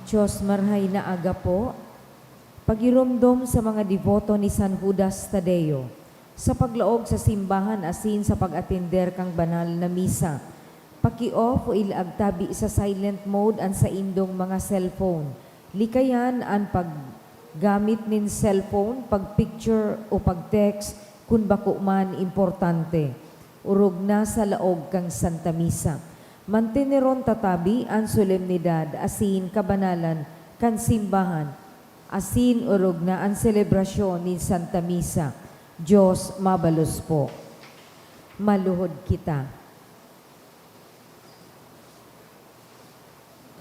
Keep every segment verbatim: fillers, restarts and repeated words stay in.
Diyos, marhay na aga po. Pagiromdom sa mga deboto ni San Judas Tadeo, sa paglaog sa simbahan asin sa pag-atender kan banal na misa. Paki-off o ilaag tabi sa silent mode an saindong mga cellphone. Likayan an paggamit nin cellphone, pag-picture o pag-text kun bako man importante. Orog na sa laog kan Santa Misa. Manteneron ta tabi an solemnidad asin kabanalan kan simbahan, asin orog na an selebrasyon nin Santa Misa. Diyos mabalos po. Maluhod kita.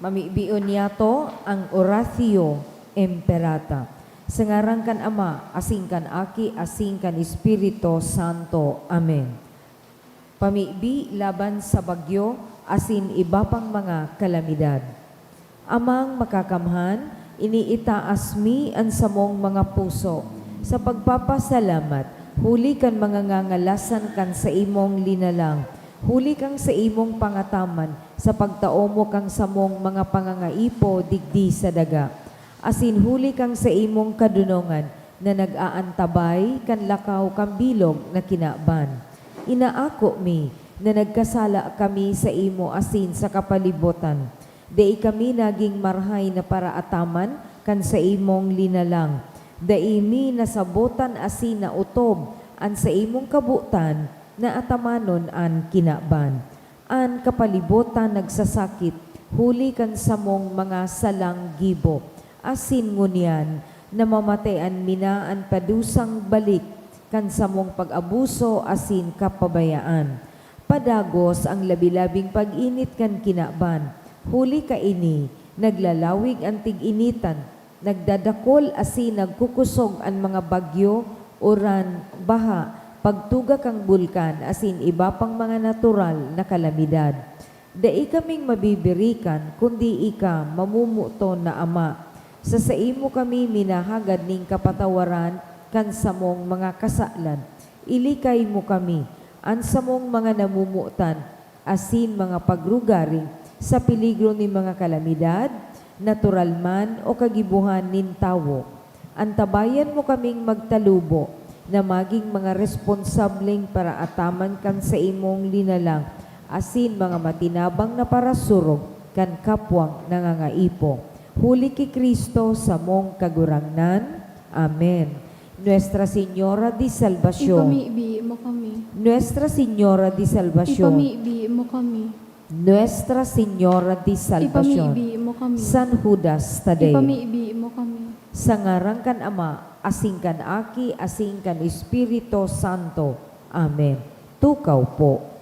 Mamibion niyato ang Oratio Imperata. Sa ngaran kan Ama, asin kan Aki, asin kan Espiritu Santo. Amen. Pamibi laban sa bagyo asin iba pang mga kalamidad. Amang Makakamhan, iniitaas mi an samong mga puso sa pagpapasalamat huli kan mga ngangalasan kan saimong linalang, huli kan saimong pangataman sa pagtao mo kan samong mga pangangaipo digdi sa daga, asin huli kan saimong kadonongan na nag-aantabay kan lakaw kan bilog na kinaban. Inaako mi na nagkasala kami saimo asin sa kapalibotan. Dai kami nagin marahay na paraataman kan saimong linalang. Dai mi nasabotan asin naotob an saimong kabotan na atamanon an kinaban. An kapalibotan nagsasakit huli kan samong mga salang gibo, asin ngunyan namamatean mi na an padusang balik kan samong pag-abuso asin kapabayaan. Padagos an labi-labing pag-init kan kinaban, huli kaini naglalawig an tig-initan, nagdadakol asin nagkukosog an mga bagyo, uran, baha, pagtuga kan bulkan asin iba pang mga natural na kalamidad. Dai kaming mabibirikan, kundi ika, mamumuton na Ama. Sa saimo kami minahagad nin kapatawaran kan samong mga kasalan. Ilikay mo kami, an samong mga namomotan, asin mga pagrugaring sa peligro nin mga kalamidad, natural man o kagibohan nin tawo. Antabayan mo kaming magtalubo na magin mga responsableng paraataman kan saimong linalang asin mga matinabang na parasurog kan kapwang nangangaipo. Huli ki Cristo, samong Kagurangnan. Amen. Nuestra Señora de Salvacion. Ipamibi mo kami. Nuestra Señora de Salvacion. Ipamibi mo kami. Nuestra Señora de Salvacion. Ipamibi mo kami. San Judas Tadeo. Ipamibi mo kami. Sa ngaran kan Ama, asin kan Aki, asin kan Espiritu Santo. Amen. Tukaw po.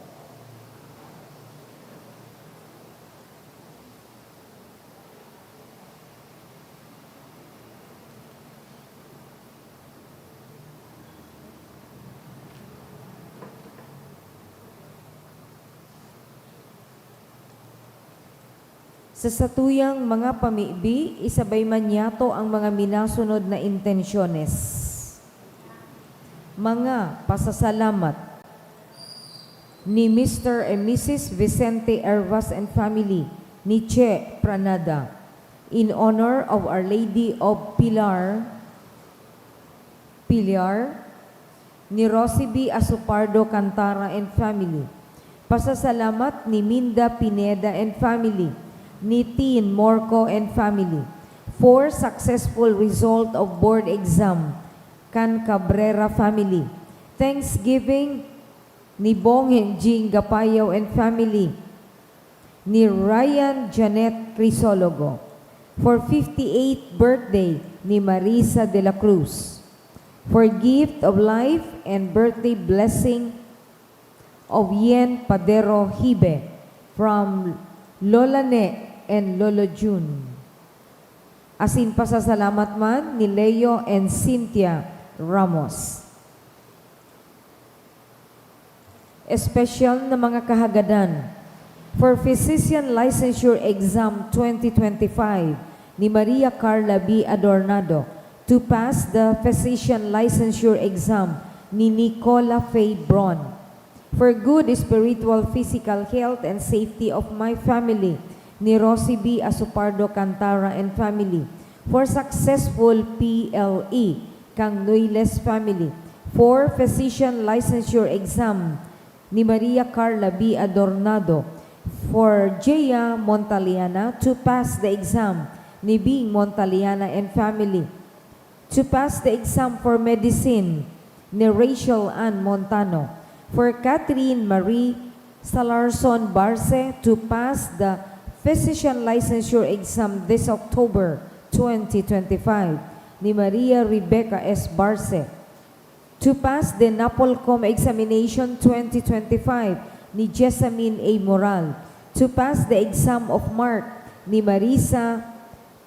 Sa satuyang mga pamibi, isabay man niyato ang mga minasunod na intensyones. Mga pasasalamat ni Mister and Missus Vicente Hervas and family, ni Che Pranada, in honor of Our Lady of Pilar, Pilar, ni Rosie B Asopardo Cantara and family. Pasasalamat ni Minda Pineda and family, ni Tin Morco and family, for successful result of board exam kan Cabrera family. Thanksgiving ni Bong and Jing Gapayaw and family, ni Ryan Janet Crisologo, for fifty-eighth birthday ni Marisa de la Cruz, for gift of life and birthday blessing of Yen Padero Hibe from Lola Ne and Lolo Jun. Asin pasasalamat man ni Leo and Cynthia Ramos. Espesyal na mga kahagadan. For Physician Licensure Exam twenty twenty-five ni Maria Carla B Adornado, to pass the Physician Licensure Exam ni Nicola Faye Bron. For good spiritual, physical health and safety of my family, ni Rosie B Asopardo Cantara and family, for successful P L E kan Nuiles family, for physician licensure exam ni Maria Carla B Adornado, for Jea Montaliana to pass the exam ni Bing Montaliana and family, to pass the exam for medicine ni Rachel Ann Montano, for Catherine Marie Salarson Barce to pass the physician licensure exam this October twenty twenty-five ni Maria Rebecca S Barce, to pass the NAPOLCOM examination twenty twenty-five ni Jessamine A Moral, to pass the exam of mark ni Marisa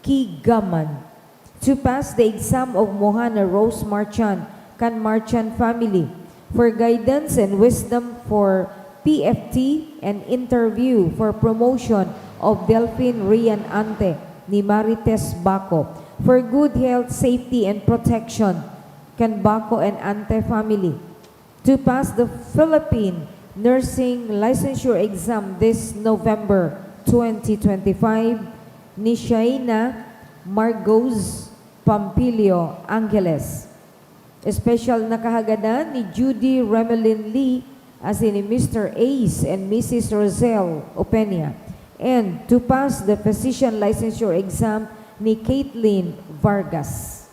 Kigaman, to pass the exam of Mohana Rose Marchand kan Marchand family, for guidance and wisdom for P F T and interview for promotion of Delphine Rian Ante ni Marites Baco, for good health, safety, and protection kan Baco and Ante family, to pass the Philippine Nursing Licensure Exam this November twenty twenty-five ni Shaina Margos Pampilio Angeles. Special na kahagadan ni Judy Remelin Lee asin ni Mister Ace and Missus Roselle Openia, and to pass the physician licensure exam ni Caitlin Vargas.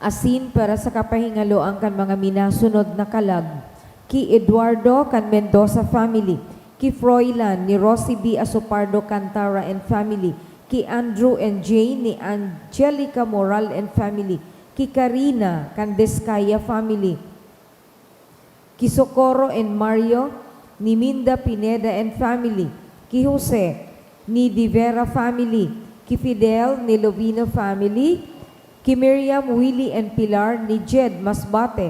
Asin para sa kapahingaloan kan mga minasunod na kalag, ki Eduardo kan Mendoza family, ki Froilan ni Rosie B Asopardo Cantara and family, ki Andrew and Jane ni Angelica Moral and family, ki Karina kan Descaya family, ki Socorro and Mario ni Minda Pineda and family, ki Jose ni De Vera family, ki Fidel ni Lovino family, ki Miriam, Willie and Pilar ni Jed Masbate,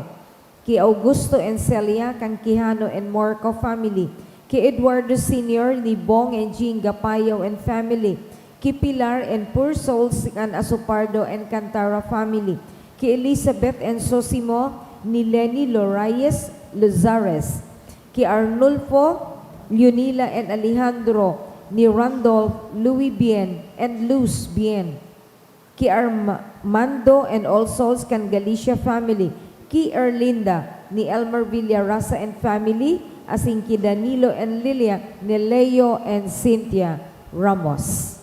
ki Augusto and Celia kan Quijano and Morco family, ki Eduardo Senior ni Bong and Jean Gapayo and family, ki Pilar and poor souls kan Asopardo and Cantara family, ki Elizabeth and Sosimo ni Leni Lorayes Lozares, ki Arnulfo, Leonila and Alejandro ni Randolph, Louis Bien and Luz Bien, ki Armando and all souls kan Galicia family, ki Erlinda ni Elmer Villarasa and family, asin ki Danilo and Lilia ni Leo and Cynthia Ramos.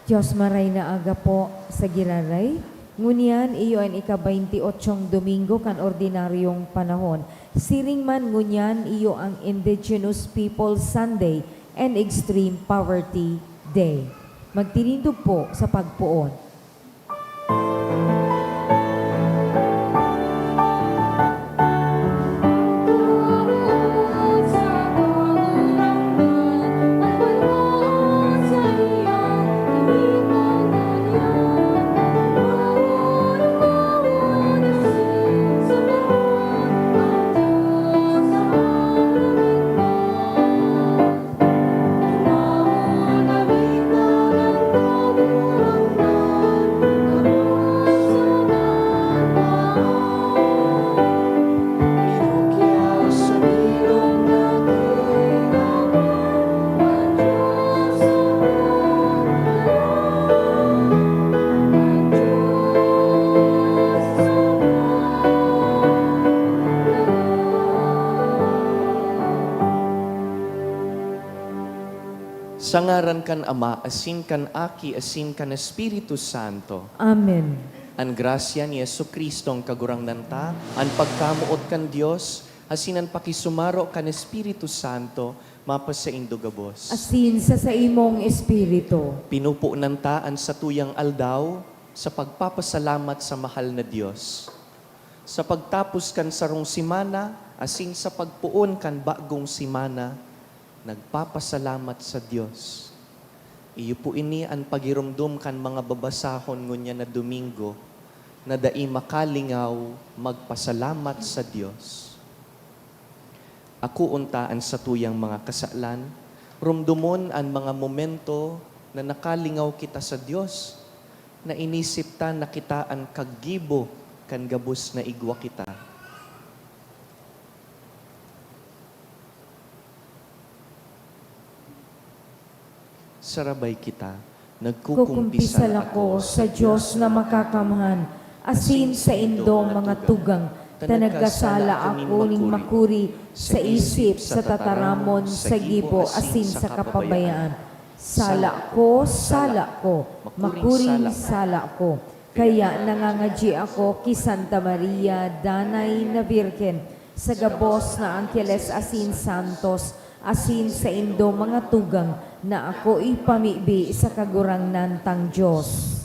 Dios, maray na aga po sa giraray. Ngunyan, iyo an ika-baynti otsyong Domingo kan ordinaryong panahon. Siring man, ngunyan, iyo ang Indigenous Peoples Sunday and Extreme Poverty Day. Magtinindog po sa pagpoon. Sa ngaran kan Ama, asin kan Aki, asin kan Espiritu Santo. Amen. An grasya ni Jesu-Cristong Kagurangnan ta, an pagkamoot kan Dios, asin an pakisumaro kan Espiritu Santo, mapasaindo gabos. Asin sa saimong espiritu. Pinupunan ta an satuyang aldaw sa pagpapasalamat sa mahal na Dios. Sa pagtapos kan sarong semana, asin sa pagpoon kan bagong semana, nagpapasalamat sa Dios. Iyo po ini an pagiromdom kan mga babasahon ngunyan na Domingo, na dai makalingaw magpasalamat sa Dios. Akoon ta an satuyang mga kasalan, romdomon an mga momento na nakalingaw kita sa Dios, na inisip ta na kita an kaggibo kan gabos na igwa kita. Sarabay kita. Nagkukumpisal ako sa Dios na makakamhan, asin saindong mga tugang, ta nagkasala ako nin makuri sa isip, sa tataramon, sa gibo, asin sa kapabayaan. Sala ko, sala ko, makuring sala ko. Kaya nangangadyi ako ki Santa Maria, Danay na Birhen, sa gabos na angheles asin santos, asin saindo mga tugang, na ako ipamibi sa Kagurangnan tang Dios.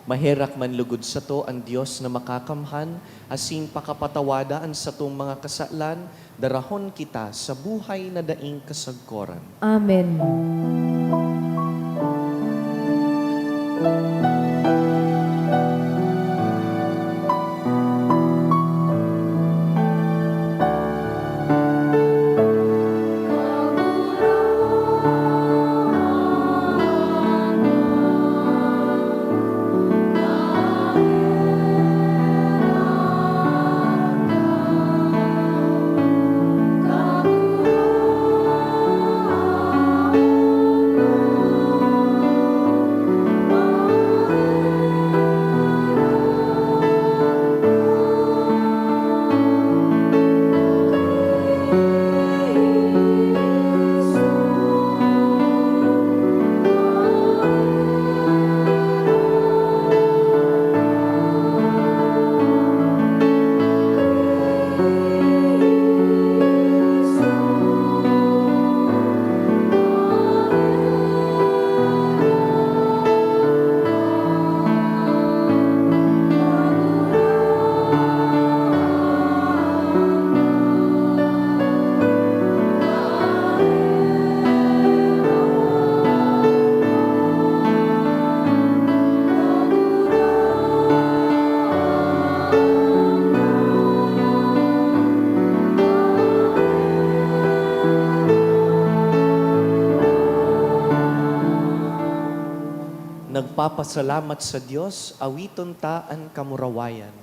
Maherak man lugod sato an Dios na makakamhan, asin pakapatawada an satong mga kasalan, darahon kita sa buhay na daing kasagkoran. Amen. Nagpapasalamat sa Dios, awiton ta an kamurawayan.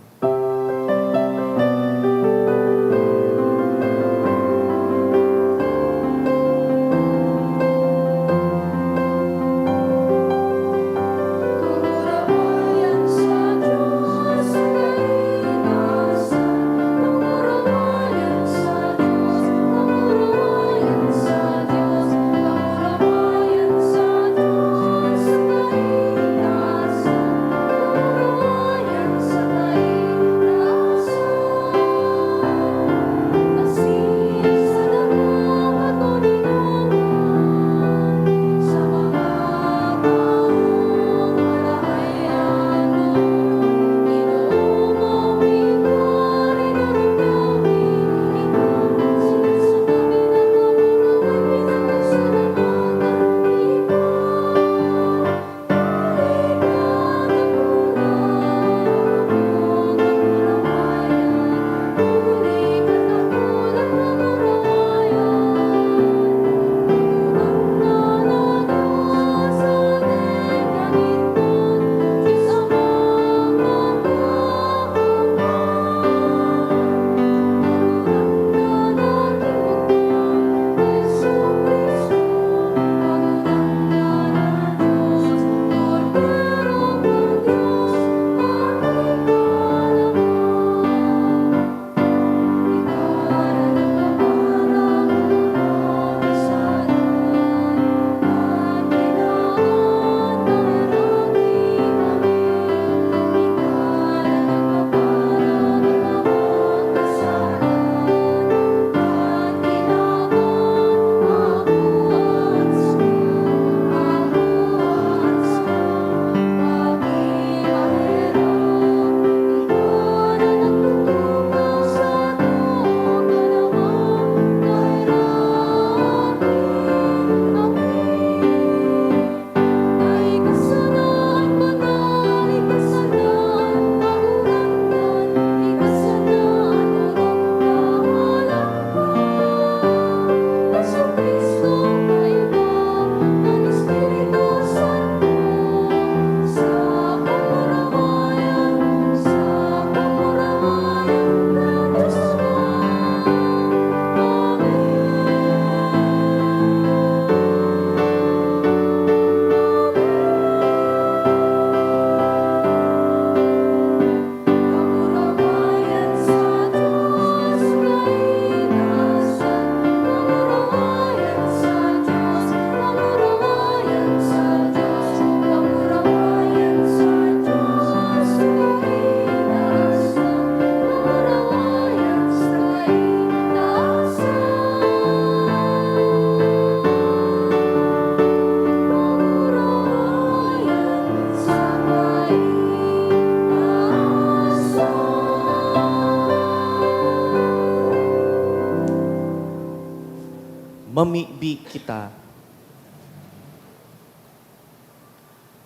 kita.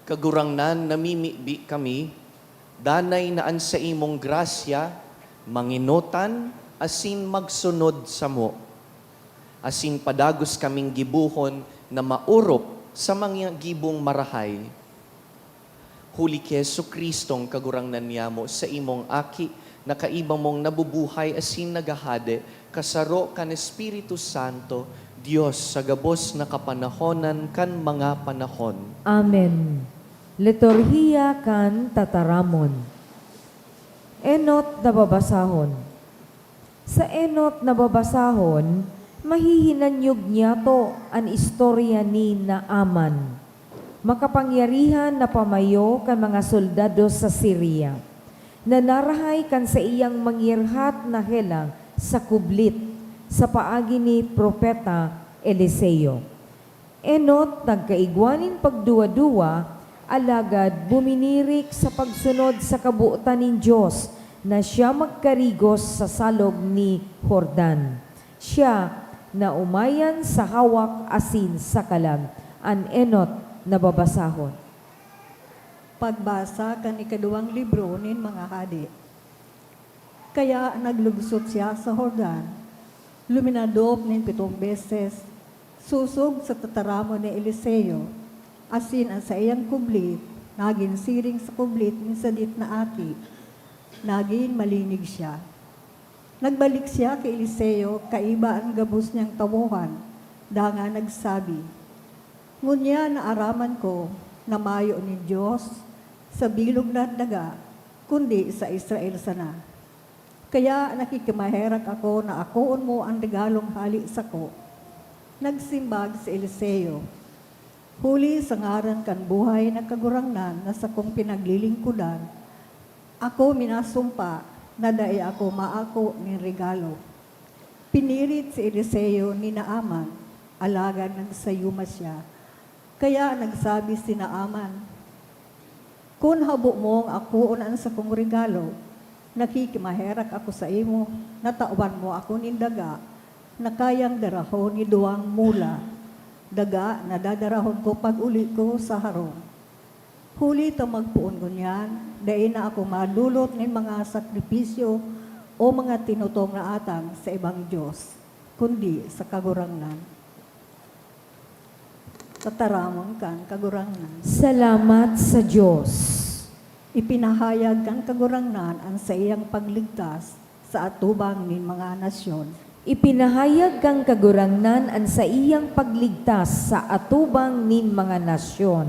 Kagurangnan, namimibi kami, danay na an saimong grasya mangenotan asin magsunod samo, asin padagos kaming gibohon na maorop sa mga gibong marahay. Huli ki Jesu-Cristong Kagurangnan niyamo, saimong Aki, na kaiba mong nabubuhay asin naghahade, kasaro kan Espiritu Santo, Dios sa gabos na kapanahonan kan mga panahon. Amen. Liturhiya kan Tataramon. Enot na babasahon. Sa enot na babasahon, mahihinanyog niyato an istorya ni Naaman, makapangyarihan na pamayo kan mga soldados sa Siria, na narahay kan saiyang mangyerhat na helang sa kublit sa paagi ni Propeta Eliseo. Enot nagkaigwa nin pagduwa-duwa, alagad buminirik sa pagsunod sa kabotan nin Dios na siya magkarigos sa salog ni Jordan. Siya na umayan sa hawak asin sa kalag. An enot na babasahon. Pagbasa kan ikaduwang libro nin mga Hade. Kaya naglugsot siya sa Jordan, luminadop nin pitong beses, sosog sa tataramon ni Eliseo, asin an saiyang kublit nagin siring sa kublit nin sadit na aki. Nagin malinig siya. Nagbalik siya ki Eliseo kaiba an gabos niyang tawohan, dangan nagsabi, "Ngunyan naaraman ko na mayo nin Dios sa bilog na daga, kundi sa Israel sana. Kaya nakikimaherak ako na akoon mo an regalong hale sako." Nagsimbag si Eliseo, "Huli sa ngaran kan buhay na Kagurangnan na sakong pinaglilingkodan, ako minasumpa na dai ako maako nin regalo." Pinirit si Eliseo ni Naaman, alagad nagsayuma siya. Kaya nagsabi si Naaman, "Kun habo mong akoon an sakong regalo, nakikimaherak ako saimo na tawan mo ako nin daga na kayang darahon ni duwang mula, daga na dadarahon ko pag-uli ko sa harong. Huli ta magpoon ngunyan, dai na ako madolot nin mga sakripisyo o mga tinutong na atang sa ibang dios, kundi sa Kagurangnan." Tataramon kan Kagurangnan. Salamat sa Dios. Ipinahayag kan Kagurangnan an saiyang pagligtas sa atubang nin mga nasyon. Ipinahayag kan Kagurangnan an saiyang pagligtas sa atubang nin mga nasyon.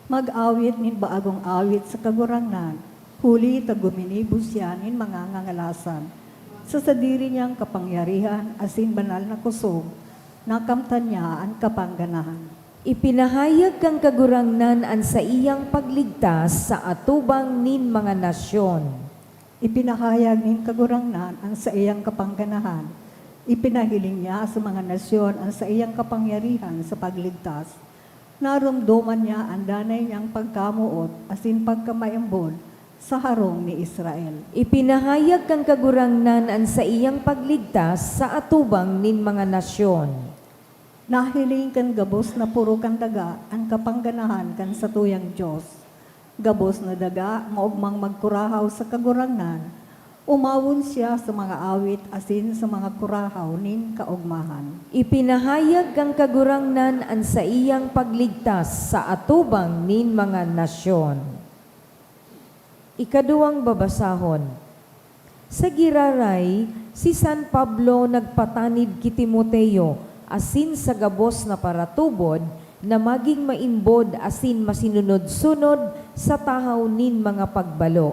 Mag-awit nin bagong awit sa Kagurangnan, huli ta guminibo siya nin mga ngangalasan. Sa sadiri niyang kapangyarihan asin banal na kusog, nakamtan niya an kapangganahan. Ipinahayag kan Kagurangnan an saiyang pagligtas sa atubang nin mga nasyon. Ipinahayag nin Kagurangnan an saiyang kapangganahan. Ipinahiling niya sa mga nasyon an saiyang kapangyarihan sa pagligtas. Naromdoman niya an danay niyang pagkamoot asin pagkamaimbon sa harong ni Israel. Ipinahayag kan Kagurangnan an saiyang pagligtas sa atubang nin mga nasyon. Nahiling kan gabos na poro kan daga an kapangganahan kan satuyang Dios. Gabos na daga maogmang magkurahaw sa Kagurangnan, umawon siya sa mga awit asin sa mga kurahaw nin kaogmahan. Ipinahayag kan Kagurangnan an saiyang pagligtas sa atubang nin mga nasyon. Ikaduwang babasahon. Sa giraray, si San Pablo nagpatanid ki Timoteo asin sa gabos na paratubod na magin maimbod asin masinunod-sunod sa tahaw nin mga pagbalo.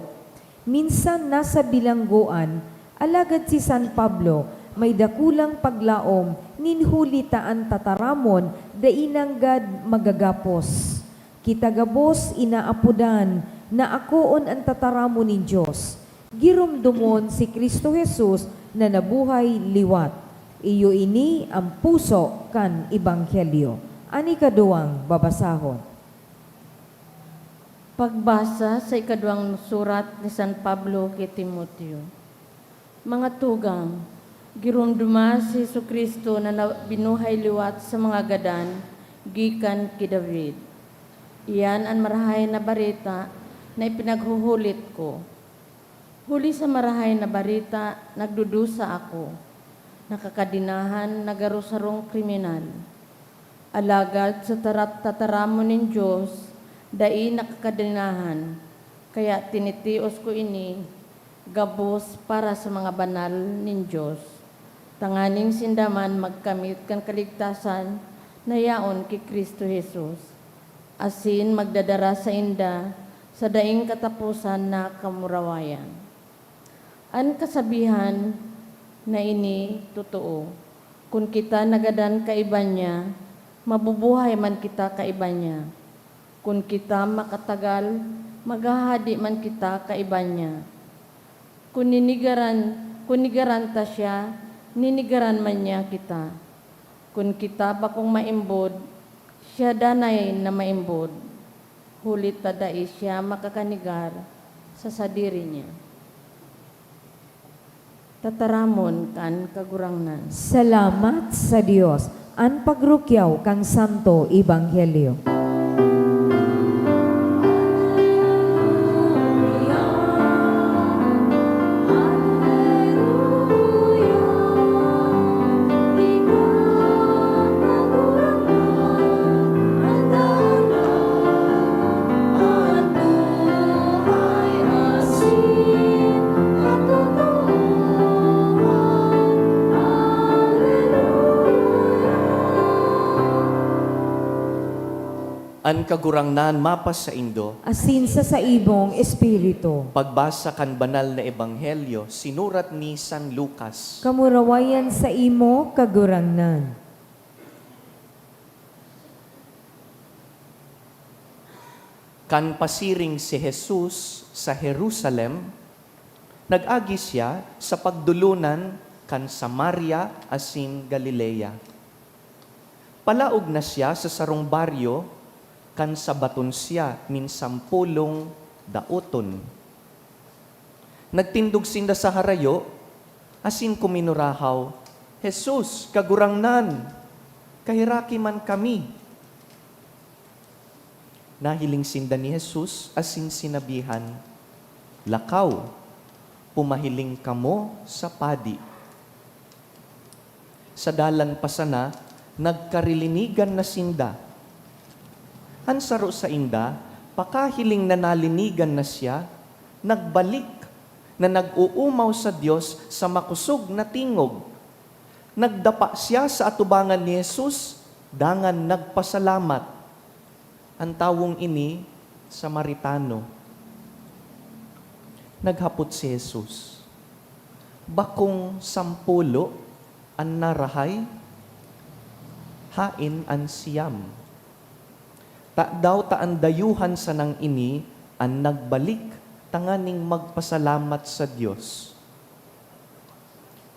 Minsan nasa bilanggoan, alagad si San Pablo may dakulang paglaom nin huli ta an tataramon dai nanggad magagapos. Kita gabos inaapodan na akoon an tataramon nin Dios. Giromdomon si Cristo Jesus na nabuhay liwat. Iyo ini an puso kan ebanghelyo. An ikaduwang babasahon. Pagbasa sa ikaduwang surat ni San Pablo ki Timoteo. Mga tugang, Giromdoma si Jesu-Cristo na na-, binuhay liwat sa mga gadan gikan ki David. Iyan an Marahay na Bareta na ipinaghuhulit ko. Huli sa Marahay na Bareta, nagdudusa ako. Nakakadenahan na garo sarong kriminal. Alagad sa tarat-, tataramon nin Dios, dai nakakadenahan. Kaya tinitios ko ini gabos para sa mga banal nin Dios, tanganing sinda man magkamit kan kaligtasan na yaon ki Cristo Jesus, asin magdadara sainda sa daing kataposan na kamurawayan. An kasabihan na ini totoo, kun kita nagadan kaiba niya, mabubuhay man kita kaiba niya. Kun kita makatagal, maghahadi man kita kaiba niya. Kun ninigaran, kun nigaran ta siya, ninigaran man niya kita. Kun kita bakong maimbod, siya danay na maimbod, huli ta dai siya makakanigar sa sadiri niya. Tataramon kan Kagurangnan. Salamat sa Dios. An pagrukyaw kan Santo Ebanghelyo. An Kagurangnan mapasaindo. Asin sa saimong espiritu. Pagbasa kan Banal na Ebanghelyo sinurat ni San Lucas. Kamurawayan saimo, Kagurangnan. Kan pasiring si Jesus sa Jerusalem, nag-agi siya sa pagdolonan kan Samaria asin Galilea. Palaog na siya sa sarong baryo kan sabaton siya nin sampolong daoton. Nagtindog sinda sa harayo asin kuminurahaw, "Jesus, Kagurangnan, kaheraki man kami!" Nahiling sinda ni Jesus asin sinabihan, "Lakaw, pumahiling kamo sa padi." Sa dalan pa sana, nagkarilinigan na sinda. An saro sainda, pakahiling na nalinigan na siya, nagbalik na nag-oomaw sa Dios sa makosog na tingog. Nagdapa siya sa atubangan ni Jesus, dangan nagpasalamat. An tawong ini, Samaritano. Naghapot si Jesus, "Bakong sampulo an narahay? Haen an siyam? Tadaw ta an dayuhan sanang ini an nagbalik tanganing magpasalamat sa Dios?"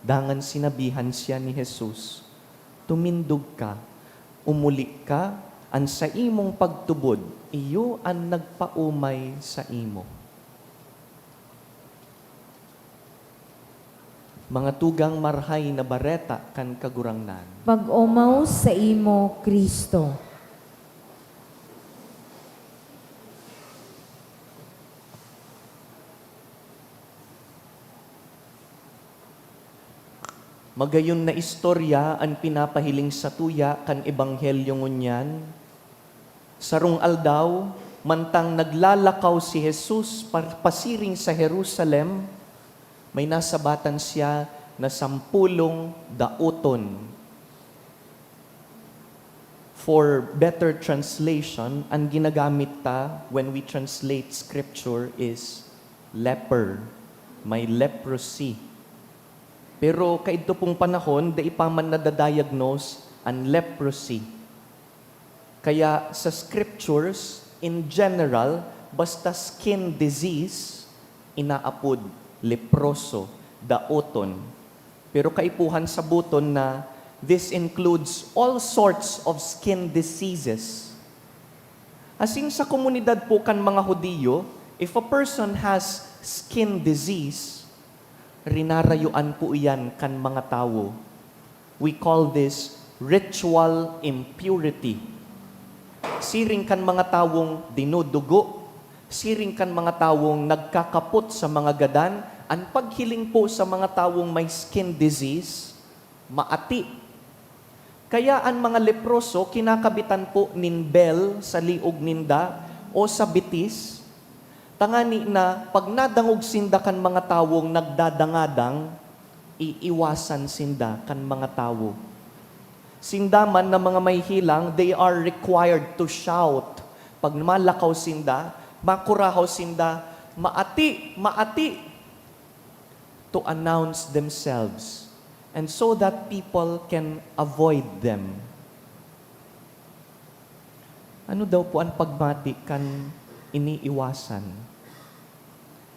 Dangan sinabihan siya ni Jesus, "Tumindog ka, umuli ka, an saimong pagtubod, iyo an nagpaomay saimo." Mga tugang, Marahay na Bareta kan Kagurangnan. Pag-omaw saimo, Cristo. Magayon na istorya an pinapahiling satuya kan Ebanghelyo ngunyan. Sarong aldaw, mantang naglalakaw si Jesus pa-, pasiring sa Jerusalem, may nasabatan siya na sampolong daoton. For better translation, ang ginagamit ta when we translate scripture is leper. May leprosy. Pero kaidto pong panahon, dai pa man nadadiagnose an leprosy. Kaya sa scriptures, in general, basta skin disease, inaapod leproso, daoton. Pero kaipuhan saboton na this includes all sorts of skin diseases. Asin sa komunidad po kan mga Hudiyo, if a person has skin disease, rinarayuan po iyan kan mga tawo. We call this ritual impurity. Siring kan mga tawong dinudugo, siring kan mga tawong nagkakapot sa mga gadan, an paghiling po sa mga tawong may skin disease, maati. Kaya an mga leproso kinakabitan po nin bel sa liog ninda o sa bitis, tangani na pag nadangog sinda kan mga tawong nagdadangadang, iiwasan sinda kan mga tawo. Sinda man na mga may helang, they are required to shout. Pag malakaw sinda, makurahaw sinda, "Maati! Maati!" to announce themselves, and so that people can avoid them. Ano daw po an pagmati kan iniiwasan?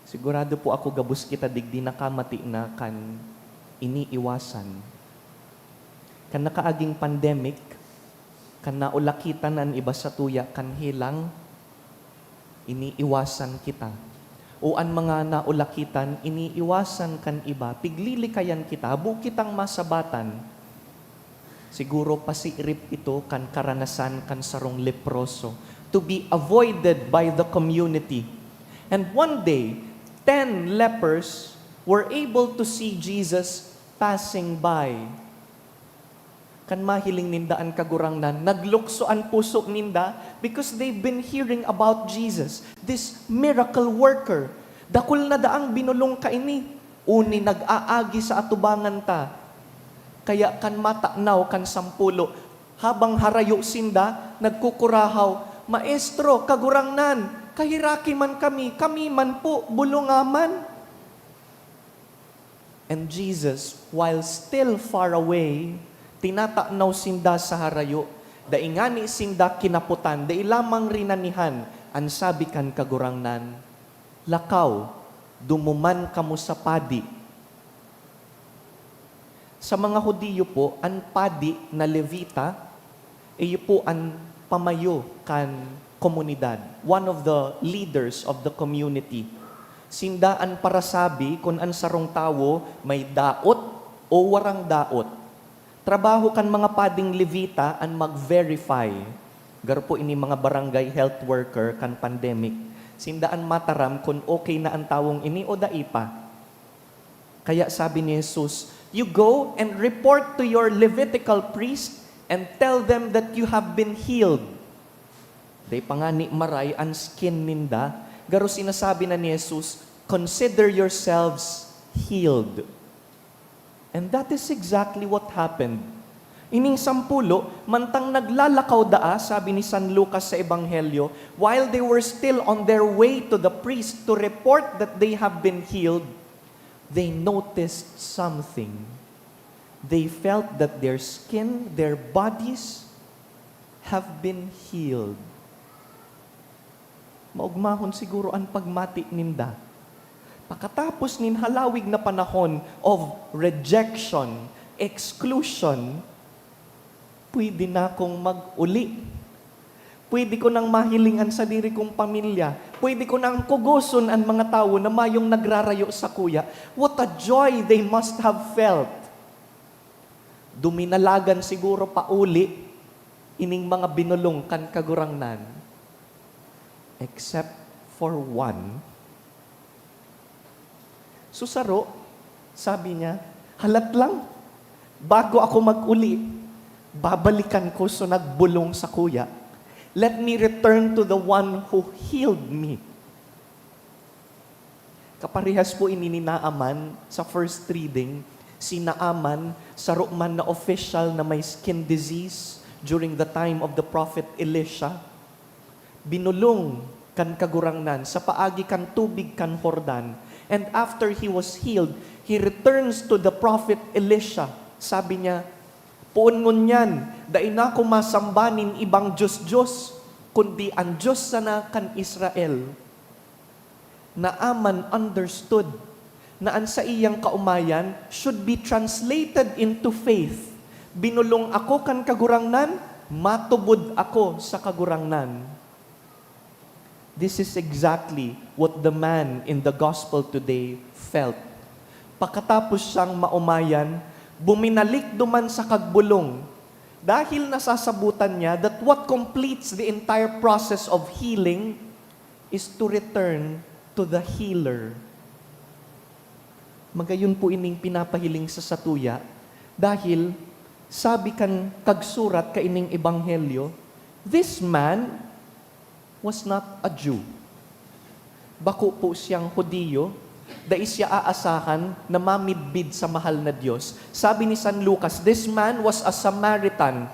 Sigurado po ako gabos kita digdi nakamati na kan iniiwasan. Kan nakaaging pandemic, kan naulakitan an iba satuya kan helang, iniiwasan kita. O an mga naulakitan, iniiwasan kan iba, piglilikayan kita, habo kitang masabatan. Siguro pasiirip ito kan karanasan kan sarong leproso, to be avoided by the community. And one day, ten lepers were able to see Jesus passing by. Kan mahiling ninda an Kagurangnan, naglukso an puso ninda because they've been hearing about Jesus, this miracle worker. Dakul na daang binulong kaini, uni nag-aagi sa atubangan ta. Kaya kan matanaw kan sampulo, habang harayo sinda, nagkukurahaw, "Maestro, Kagurangnan, kaheraki man kami, kami man po, bulonga man." And Jesus, while still far away, tinatanaw sinda sa harayo. Dai ngani sinda kinapotan, dai lamang rinanihan an sabi kan Kagurangnan, "Lakaw, dumuman kamo sa padi." Sa mga Judio po, an padi na Levita, iyo po an pamayo kan komunidad, one of the leaders of the community. Sinda an parasabi kun an sarong tawo may daot o warang daot. Trabaho kan mga pading Levita an mag-verify. Garo po ini mga barangay health worker kan pandemic. Sinda an mataram kun okay na an tawong ini o dai pa. Kaya sabi ni Jesus, "You go and report to your Levitical priest and tell them that you have been healed." Dai pa ngani maray an skin ninda, garo sinasabi na ni Jesus, "Consider yourselves healed." And that is exactly what happened. Ining sampulo, mantang naglalakaw daa, sabi ni San Lucas sa Ebanghelyo, while they were still on their way to the priest to report that they have been healed, they noticed something. They felt that their skin, their bodies have been healed. Maogmahon siguro an pagmati ninda. Pakatapos nin halawig na panahon of rejection, exclusion, pwede na akong mag-uli. Pwede ko nang mahiling an sadiri kong pamilya. Pwede ko nang kugoson an mga tawo na mayong nagrarayo sakuya. What a joy they must have felt! Duminalagan siguro pauli ining mga binolong kan Kagurangnan, except for one. Susaro, sabi niya, "Halat lang, bago ako mag-uli, babalikan ko so nagbolong sakuya. Let me return to the one who healed me." Kaparehas po ini ni Naaman sa first reading. Si Naaman, saro man na official na may skin disease during the time of the prophet Elisha, binolong kan Kagurangnan sa paagi kan tubig kan Jordan. And after he was healed, he returns to the prophet Elisha. Sabi niya, "Poon ngunyan, dai na ako masamba nin ibang dios-dios, kundi an Dios sana kan Israel." Naaman understood na an saiyang kaomayan should be translated into faith. "Binolong ako kan Kagurangnan, matubod ako sa Kagurangnan." This is exactly what the man in the gospel today felt. Pakatapos siyang maomayan, buminalik duman sa kagbolong, dahil nasasabutan niya that what completes the entire process of healing is to return to the healer. Magayon po ining pinapahiling sa satuya, dahil sabi kan kagsurat kaining ebanghelyo, "This man was not a Jew." Bako po siyang Judio, dai siya aasahan na mamidbid sa mahal na Dios. Sabi ni San Lucas, "This man was a Samaritan."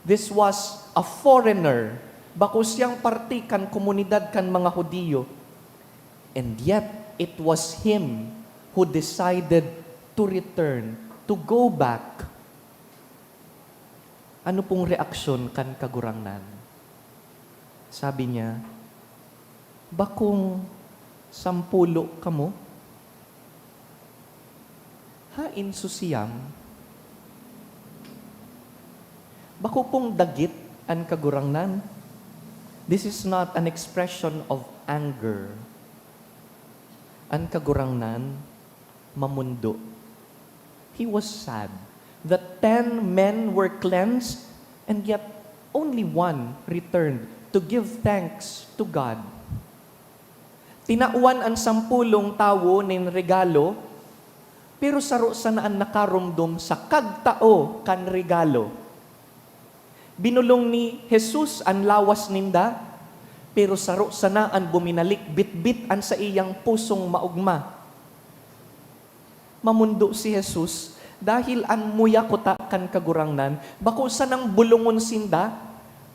This was a foreigner. Bako siyang parte kan komunidad kan mga Judio. And yet, it was him who decided to return, to go back. Ano pong reaksyon kan Kagurangnan? Sabi niya, "Bakong sampulo kamo? Hain su siyam?" Bako pong dagit an Kagurangnan. This is not an expression of anger. An Kagurangnan mamundo. He was sad that ten men were cleansed and yet only one returned to give thanks to God. Tinawan an sampulong tawo nin regalo, pero saro sana an nakaromdom sa kagtao kan regalo. Binolong ni Jesus an lawas ninda, pero saro sana an buminalik bitbit an saiyang pusong maogma. Mamundo si Jesus dahil an muya kuta kan Kagurangnan bako sanang bolongon sinda,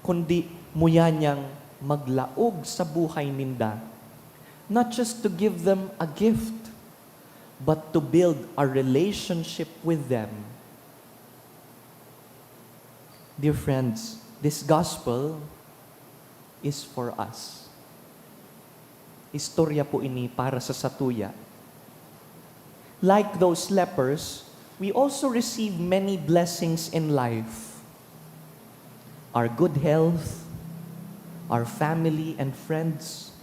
kundi muya niyang maglaog sa buhay ninda. Not just to give them a gift, but to build a relationship with them. Dear friends, this gospel is for us. Istorya po ini para sa satuya. Like those lepers, we also receive many blessings in life. Our good health, our family and friends,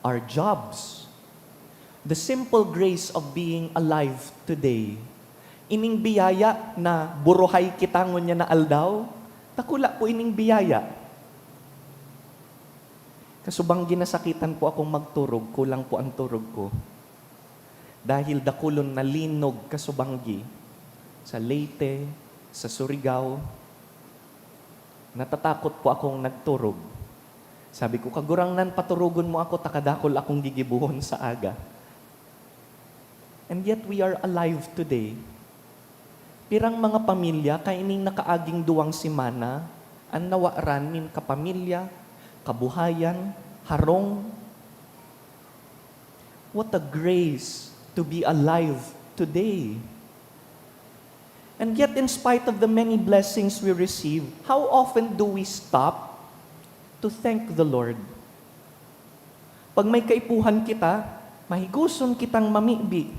our jobs, the simple grace of being alive today. Ining biyaya na buruhay kita ngunyan na aldaw, dakula po ining biyaya. Kasubanggi nasakitan po akong magturog, kulang po ang turog ko. Dahil dakulon na linog kasubanggi sa Leyte, sa Surigao, natatakot po akong nagturog. Sabi ko, "Kagurangnan, paturugon mo ako, ta kadakul akong gigibohon sa aga." And yet we are alive today. Pirang mga pamilya kaining nakaaging duwang semana an nawaran nin kapamilya, kabuhayan, harong. What a grace to be alive today. And yet, in spite of the many blessings we receive, how often do we stop to thank the Lord? Pag may kaipuhan kita, mahigoson kitang mamibi.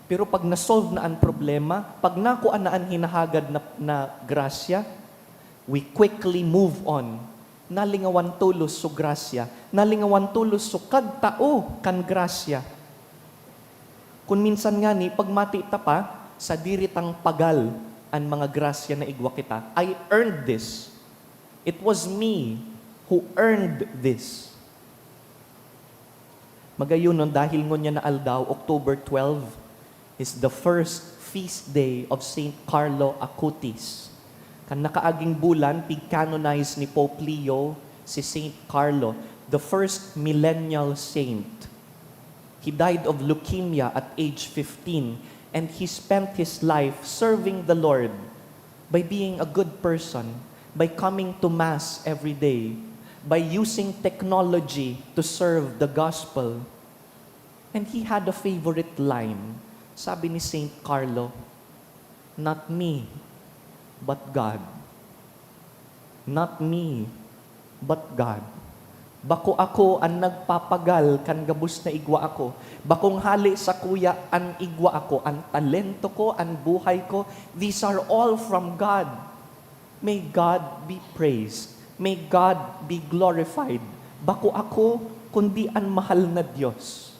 Pero pag na-solve na an problema, pag nakua na an hinahagad na, na grasya, we quickly move on. Nalingawan tolos so grasya, nalingawan tolos so kagtao kan grasya. Kun minsan ngani, pagmati ta pa, sadiri tang pagal an mga grasya na igwa kita. "I earned this. It was me who earned this." Magayonon, dahil ngunyan na aldaw, October twelve, is the first feast day of Saint Carlo Acutis. Kan nakaaging bulan, pig-canonize ni Pope Leo si Saint Carlo, the first millennial saint. He died of leukemia at age fifteen, and he spent his life serving the Lord by being a good person, by coming to Mass every day, by using technology to serve the gospel. And he had a favorite line. Sabi ni Saint Carlo, "Not me, but God. Not me, but God." Bako ako an nagpapagal kan gabos na igwa ako. Bakong hale sakuya an igwa ako, an talento ko, an buhay ko, these are all from God. May God be praised. May God be glorified. Bako ako, kundi an mahal na Dios.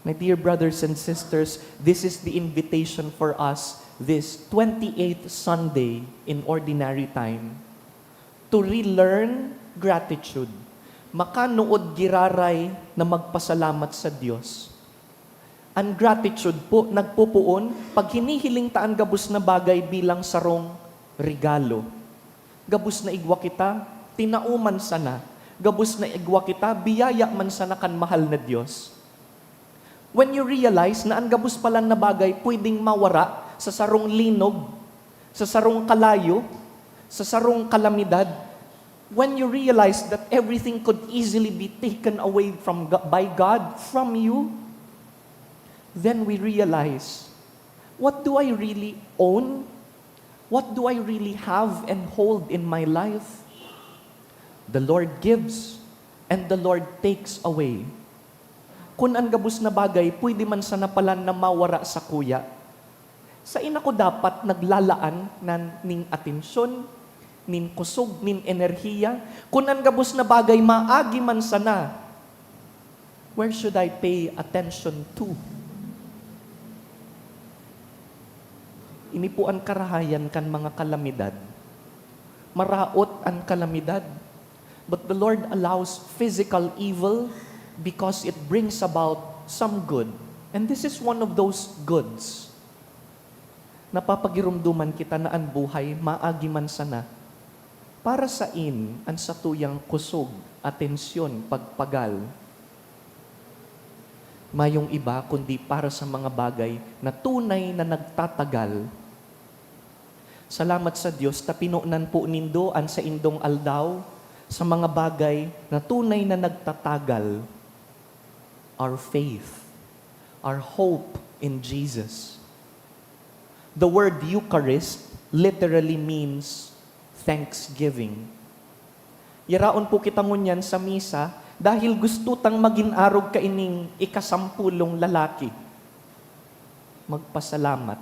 My dear brothers and sisters, this is the invitation for us this twenty-eighth Sunday in Ordinary Time to relearn gratitude. Makanuod giraray na magpasalamat sa Diyos. An gratitude po nagpopoon pag hinihiling ta an gabos na bagay bilang sarong regalo. Gabos na igwa kita, tinao man sana. Gabos na igwa kita, biyaya man sana kan mahal na Diyos. When you realize na an gabos palan na bagay pwedeng mawara sa sarong linog, sa sarong kalayo, sa sarong kalamidad, when you realize that everything could easily be taken away from Go- by God from you, then we realize, what do I really own? What do I really have and hold in my life? The Lord gives, and the Lord takes away. Kun an gabos na bagay pwede man sana palan na mawara sakuya, saen ako dapat naglalaan nan ning atensyon, nin kusog, nin enerhiya? Kun an gabos na bagay maagi man sana, where should I pay attention to? Ini po an karahayan kan mga kalamidad. Maraot an kalamidad, but the Lord allows physical evil because it brings about some good. And this is one of those goods. Napapagiromdoman kita na an buhay maagi man sana. Para saen an satuyang kusog, atensyon, pagpagal? Mayong iba kundi para sa mga bagay na tunay na nagtatagal. Salamat sa Diyos ta pinonan po nindo an saindong aldaw sa mga bagay na tunay na nagtatagal. Our faith, our hope in Jesus. The word Eucharist literally means thanksgiving. Yaraon po kita ngunyan sa misa dahil gusto tang magin arog kaining ikasampulong lalaki. Magpasalamat.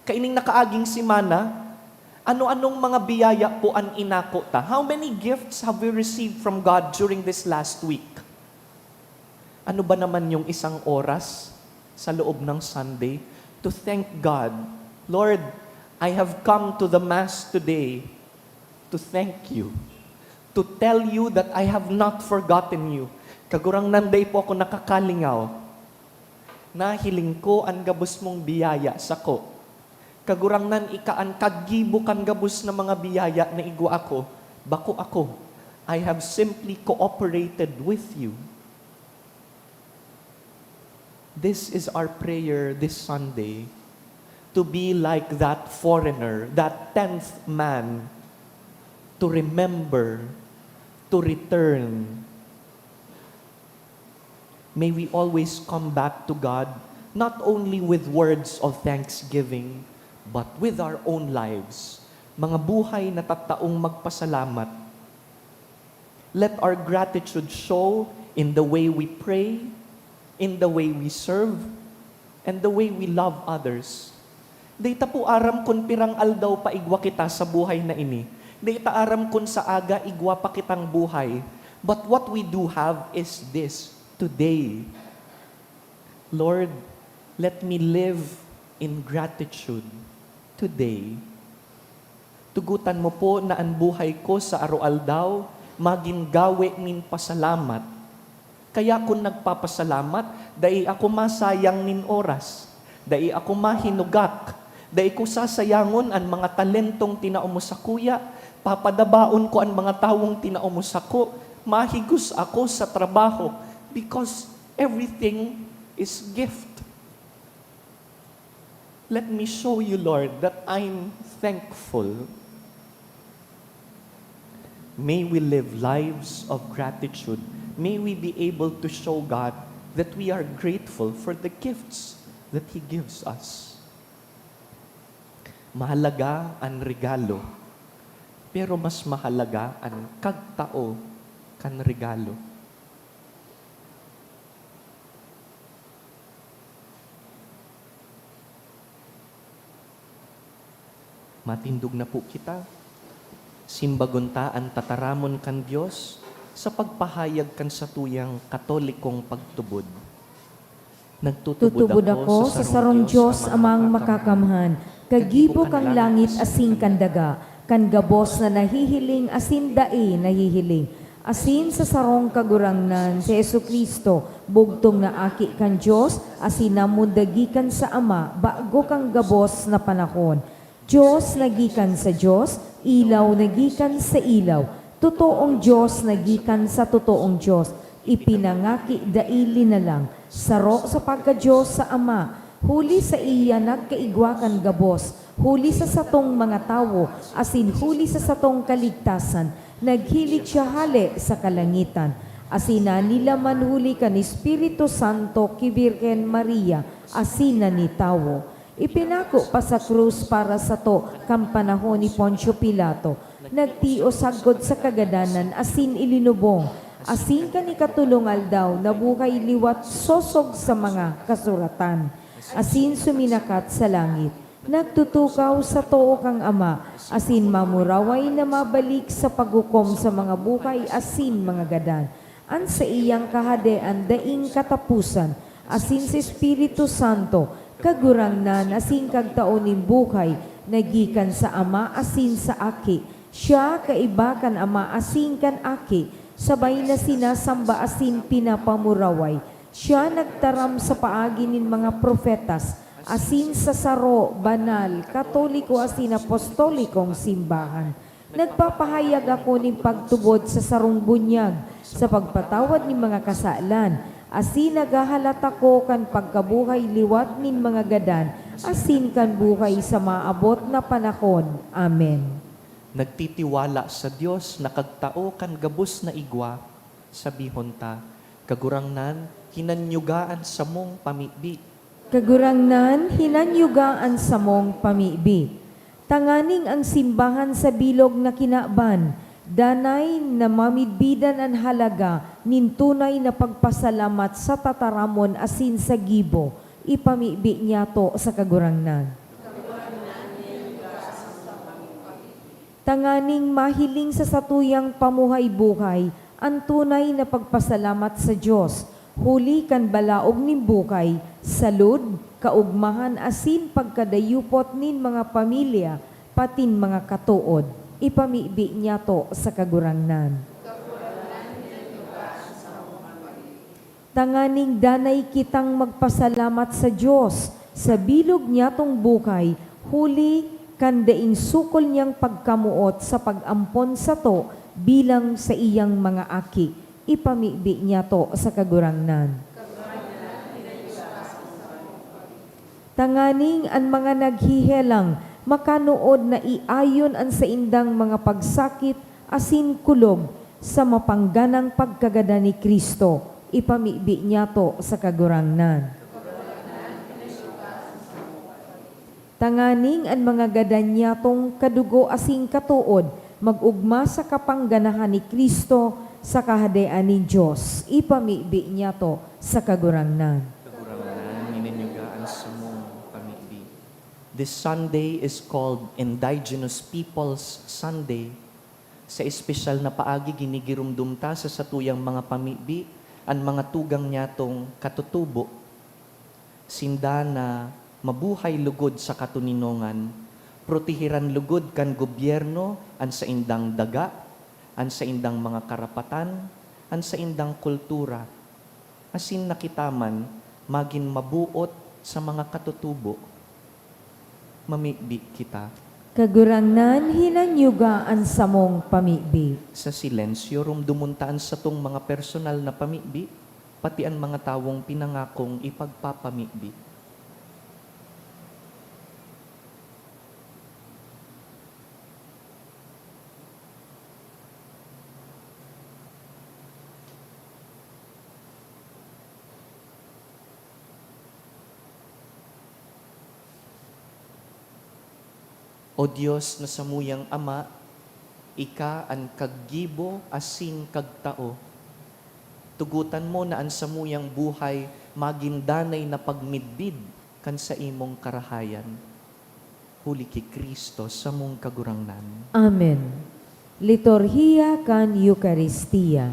Kaining nakaaging semana, ano-anong mga biyaya po an inako ta? How many gifts have we received from God during this last week? Ano ba naman yung isang oras sa loob ng Sunday to thank God? Lord, I have come to the Mass today to thank you, to tell you that I have not forgotten you. Kagurangnan, dai po ako nakakalingaw. Nahiling ko an gabos mong biyaya sako. Kagurangnan, ika an kaggibo kan gabos na mga biyaya na igwa ako, bako ako. I have simply cooperated with you. This is our prayer this Sunday, to be like that foreigner, that tenth man, to remember, to return. May we always come back to God, not only with words of thanksgiving, but with our own lives. Mga buhay na tataong magpasalamat. Let our gratitude show in the way we pray, in the way we serve, and the way we love others. Dai ta po aram kun pirang aldaw pa igwa kita sa buhay na ini. Dai ta aram kun sa aga igwa pa kitang buhay. But what we do have is this, today. Lord, let me live in gratitude today. Tugotan mo po na an buhay ko sa aroaldaw magin gawe nin pasalamat. Kaya kun nagpapasalamat, dai ako masayang nin oras, dai ako mahinugak, dai ko sasayangon an mga talentong tinao mo sakuya, papadabaon ko an mga tawong tinao mo sako, mahigos ako sa trabaho, because everything is gift. Let me show you, Lord, that I'm thankful. May we live lives of gratitude. May we be able to show God that we are grateful for the gifts that He gives us. Mahalaga an regalo, pero mas mahalaga an kagtao kan regalo. Matindog na po kita. Simbagon ta an tataramon kan Dios sa pagpahayag kan satuyang Katolikong pagtubod. Nagtutubod ako sa sarong Dios, Amang Makakamhan, kagibo kan langit asin kan daga, kan gabos na nahihiling asin dai nahihiling, asin sa sarong Kagurangnan, si Jesu-Cristo, bugtong na Aki kan Dios, asin namundag gikan sa Ama bago kan gabos na panahon. Dios na gikan sa Dios, ilaw na gikan sa ilaw, totoong Dios na gikan sa totoong Dios, ipinangaki dai linalang, saro sa pagka-Dios sa Ama, huli saiya nagkaigwa kan gabos, huli sa satong mga tawo, asin huli sa satong kaligtasan, naghilig siya hale sa kalangitan, asin nanilaman huli kan Espiritu Santo ki Birhen Maria, asin nanitawo. Ipinako pa sa krus para sato kan panahon ni Poncio Pilato. Nagtios sagkod sa kagadanan asin ilinubong, asin kan ikatolong aldaw nabuhay liwat sosog sa mga kasuratan, asin suminakat sa langit. Nagtutukaw sa too kan Ama, asin mamuraway na mabalik sa paghukom sa mga buhay asin mga gadan. An saiyang kahadean daing kataposan, asin si Espiritu Santo, Kagurangnan asin kagtao nin buhay, na gikan sa Ama asin sa Aki. Siya kaiba kan Ama asin kan Aki, sabay na sinasamba asin pinapamuraway. Siya nagtaram sa paagi nin mga propetas, asin sa saro, banal, katoliko asin apostolikong simbahan. Nagpapahayag ako nin pagtubod sa sarong bunyag, sa pagpatawad nin mga kasalan, asin naghahalat ako kan pagkabuhay liwat nin mga gadan, asin kan buhay sa maabot na panahon. Amen. Nagtitiwala sa Dios na kagtao kan gabos na igwa, sabihon ta, Kagurangnan, hinanyuga an samong pamibi. Kagurangnan, hinanyuga an samong pamibi. Tanganing ang simbahan sa bilog na kinaban, danay na mamidbidan an halaga nin tunay na pagpasalamat sa tataramon asin sa gibo, ipamibi niyato sa Kagurangnan. Tanganing mahiling sa satuyang pamuhay-buhay an tunay na pagpasalamat sa Dios, huli kan balaog nin buhay, salud, kaogmahan asin pagkadayupot nin mga pamilya, patin mga katood, ipamibi niyato sa Kagurangnan. Tanganing danay kitang magpasalamat sa Dios sa bilog niyatong buhay, huli kan daing sukol niyang pagkamoot sa pag-ampon sato bilang saiyang mga aki, ipamibi niyato sa Kagurangnan. Tanganing an mga naghehelang makanood na iayon an saindang mga pagsakit asin kulog sa mapangganang pagkagadan ni Cristo, ipamibi niyato sa Kagurangnan. Tanganing an mga gadan niyatong kadugo asin katood mag-ogma sa kapangganahan ni Cristo sa Kahadean nin Dios, ipamibi niyato sa Kagurangnan. Kagurangnan, hinanyuga an samong pamibi. This Sunday is called Indigenous Peoples Sunday. Sa espesyal na paagi, ginigiromdom ta sa satuyang mga pamibi an mga tugang niyatong katutubo. Sinda na mabuhay lugod sa katoninongan, proteheran lugod kan gobyerno an saindang daga, an saindang mga karapatan, an saindang kultura, asin na kita man magin mabuot sa mga katutubo. Mamibi kita. Kagurangnan, hinanyuga an samong pamibi. Sa silensyo, romdomon ta an satong mga personal na pamibi, pati an mga tawong pinangakong ipagpapamibi. O Dios na samuyang Ama, ika an kaggibo asin kagtao. Tugotan mo na an samuyang buhay magin danay na pagmidbid kan saimong karahayan. Huli ki Cristo, samong Kagurangnan. Amen. Liturhiya kan Eukaristia.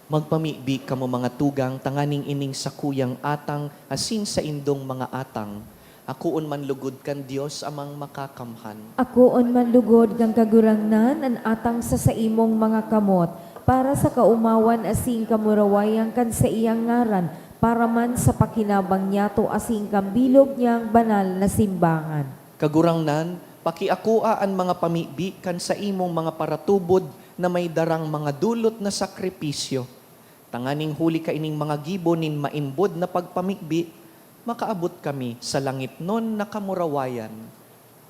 Magpamibi kamo, mga tugang, tanganing ining sakuyang atang asin saindong mga atang, akoon man lugod kan Dios Amang Makakamhan. Akoon man lugod kan Kagurangnan an atang sa saimong mga kamot, para sa kaomawan asin kamurawayan kan saiyang ngaran, para man sa pakinabang niyato asin kan bilog niyang banal na simbahan. Kagurangnan, pakiakoa an mga pamibi kan saimong mga paratubod na may darang mga dolot na sakripisyo, tanganing huli kaining mga gibo nin maimbod na pagpamibi, makaabot kami sa langitnon na kamurawayan,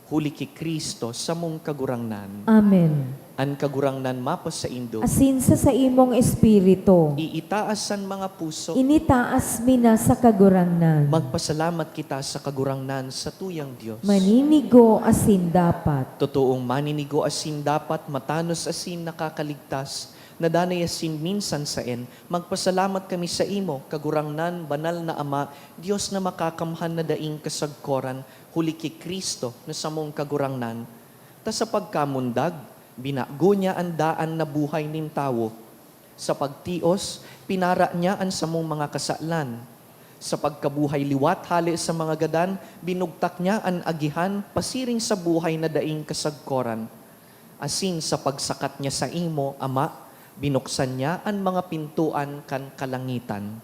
huli ki Cristo, samong Kagurangnan. Amen. An Kagurangnan mapasaindo. Asin sa saimong espiritu. Iitaas an mga puso. Initaas mi na sa Kagurangnan. Magpasalamat kita sa Kagurangnan, sa tuyang Dios. Maninigo asin dapat. Totoong maninigo asin dapat, matanos asin nakakaligtas, na danay asin minsan saen, magpasalamat kami saimo, Kagurangnan, banal na Ama, Dios na makakamhan na daing kasagkoran, huli ki Cristo na samong Kagurangnan. Ta sa pagkamundag, binago niya an daan na buhay nin tawo. Sa pagtios, pinara niya an samong mga kasalan. Sa pagkabuhay liwat hale sa mga gadan, binugtak niya an agihan pasiring sa buhay na daing kasagkoran. Asin sa pagsakat niya saimo, Ama, binuksan niya an mga pintoan kan kalangitan.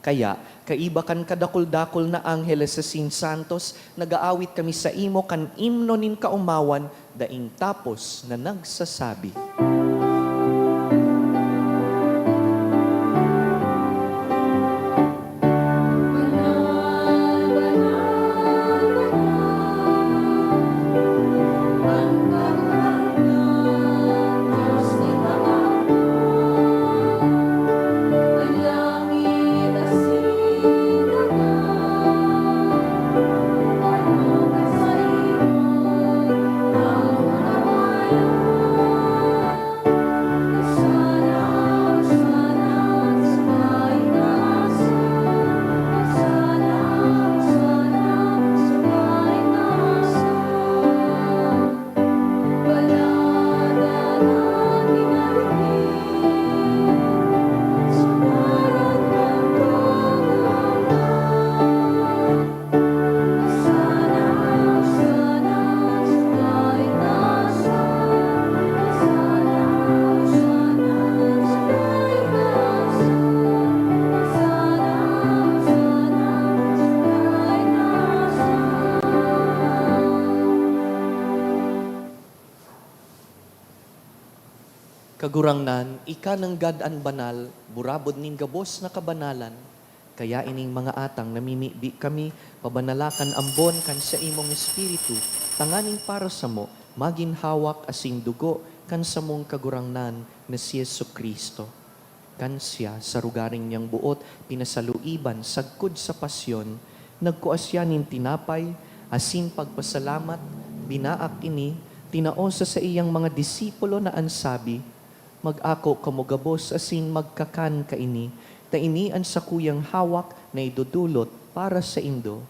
Kaya, kaiba kan kadakul-dakul na angheles asin santos, nag-aawit kami saimo kan imno nin kaomawan, daing tapos na nagsasabi. Kagurangnan, ika nanggad an banal, burabod nin gabos na kabanalan. Kaya ining mga atang namimibi kami, pabanala kan ambon kan saimong Espiritu, tanganing para samo, magin hawak asin dugo kan samong Kagurangnan na si Jesu-Cristo. Kan siya, sa rugaring niyang boot, pinasaluiban sagkod sa pasyon, nagkua siya nin tinapay, asin pagpasalamat, binaak ini, tinao sa saiyang mga disipulo na an sabi, "Mag-ako kamo gabos asin magkakan kaini, ta ini an sakuyang hawak na idodolot para saindo."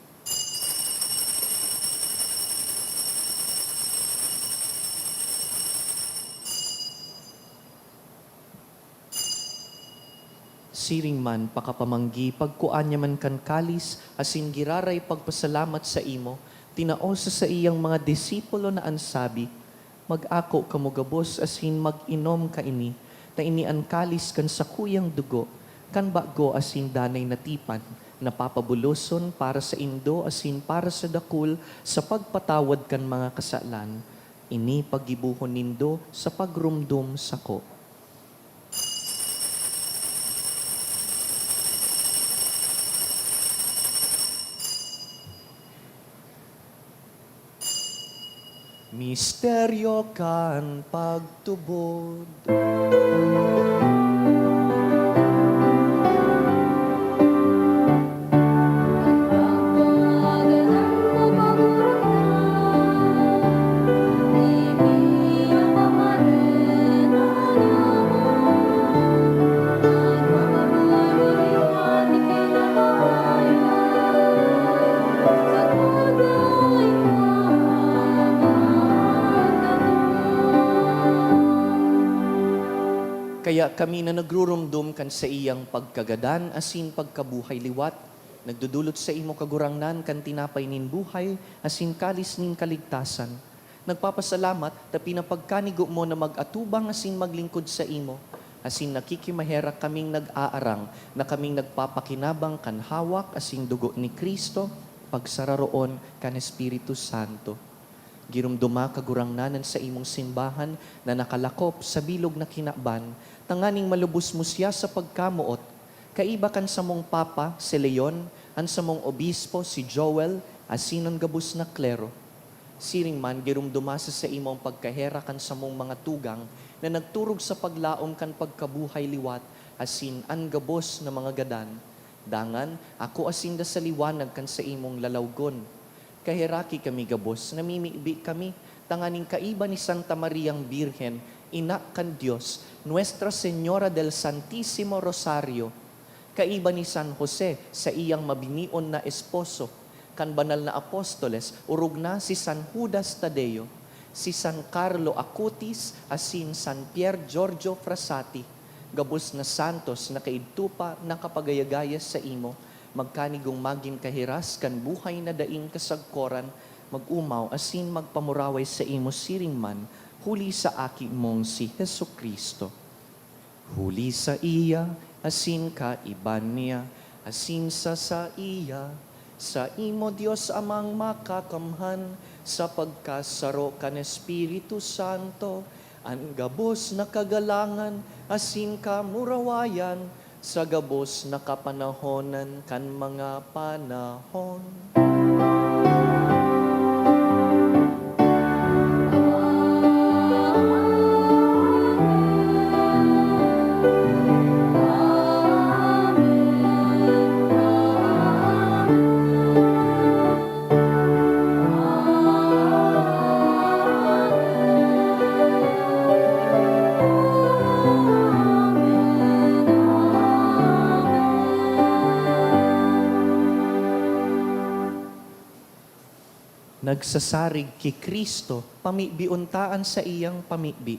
Siring man, pakapamanggi, pagkua niya man kan kalis, asin giraray pagpasalamat saimo, tinao sa saiyang mga disipulo na an sabi, "Mag-ako kamo gabos asin mag-inom kaini, ta ini an kalis kan sakuyang dugo, kan bago asin danay na tipan, na papabuloson para saindo asin para sa dakul sa pagpatawad kan mga kasalan. Ini paggibohon nindo sa pagromdom sako." Misteryo kan pagtubod. Kaya kami na nagrurumdom kan saiyang pagkagadan asin pagkabuhay liwat, nagdodolot sa imo, Kagurangnan, kan tinapay nin buhay asin kalis nin kaligtasan. Nagpapasalamat ta pinapagkanigo mo na mag-atubang asin maglingkod sa imo, asin nakikimaherak kaming nag-aarang na kaming nagpapakinabang kan hawak asin dugo ni Cristo, pagsararoon kan Espiritu Santo. Giromdoma, Kagurangnan, an saimong simbahan na nakalakop sa bilog na kinaban, tanganing malubos mo siya sa pagkamoot, kaiba kan samong Papa, si Leon, an samong Obispo, si Joel, asin an gabos na klero. Siring man, giromdoma sa saimong pagkaherak an samong mga tugang na nagturog sa paglaom kan pagkabuhay liwat asin an gabos na mga gadan. Dangan, akua sinda sa liwanag kan saimong lalawgon. Kaheraki kami gabos, namimibi kami, tanganing kaiba ni Santa Mariang Birhen, Ina kan Dios, Nuestra Señora del Santísimo Rosario, kaiba ni San Jose, saiyang mabinion na esposo, kan banal na apostoles, orog na si San Judas Tadeo, si San Carlo Acutis, asin San Pier Giorgio Frassati, gabos na santos na kaidto pa nakapagayagaya saimo, magkanigong magin kahiras kan buhay na daing kasagkoran, mag-omaw asin magpamuraway saimo siring man, huli sa Aki mong si Jesu-Cristo. Huli saiya, asin kaiba niya, asin sa saiya, saimo, Dios Amang Makakamhan, sa pagkasaro kan Espiritu Santo, an gabos na kagalangan asin kamurawayan sa gabos na kapanahonan kan mga panahon. Nagsasarig ki Cristo, pamibion ta an saiyang pamibi.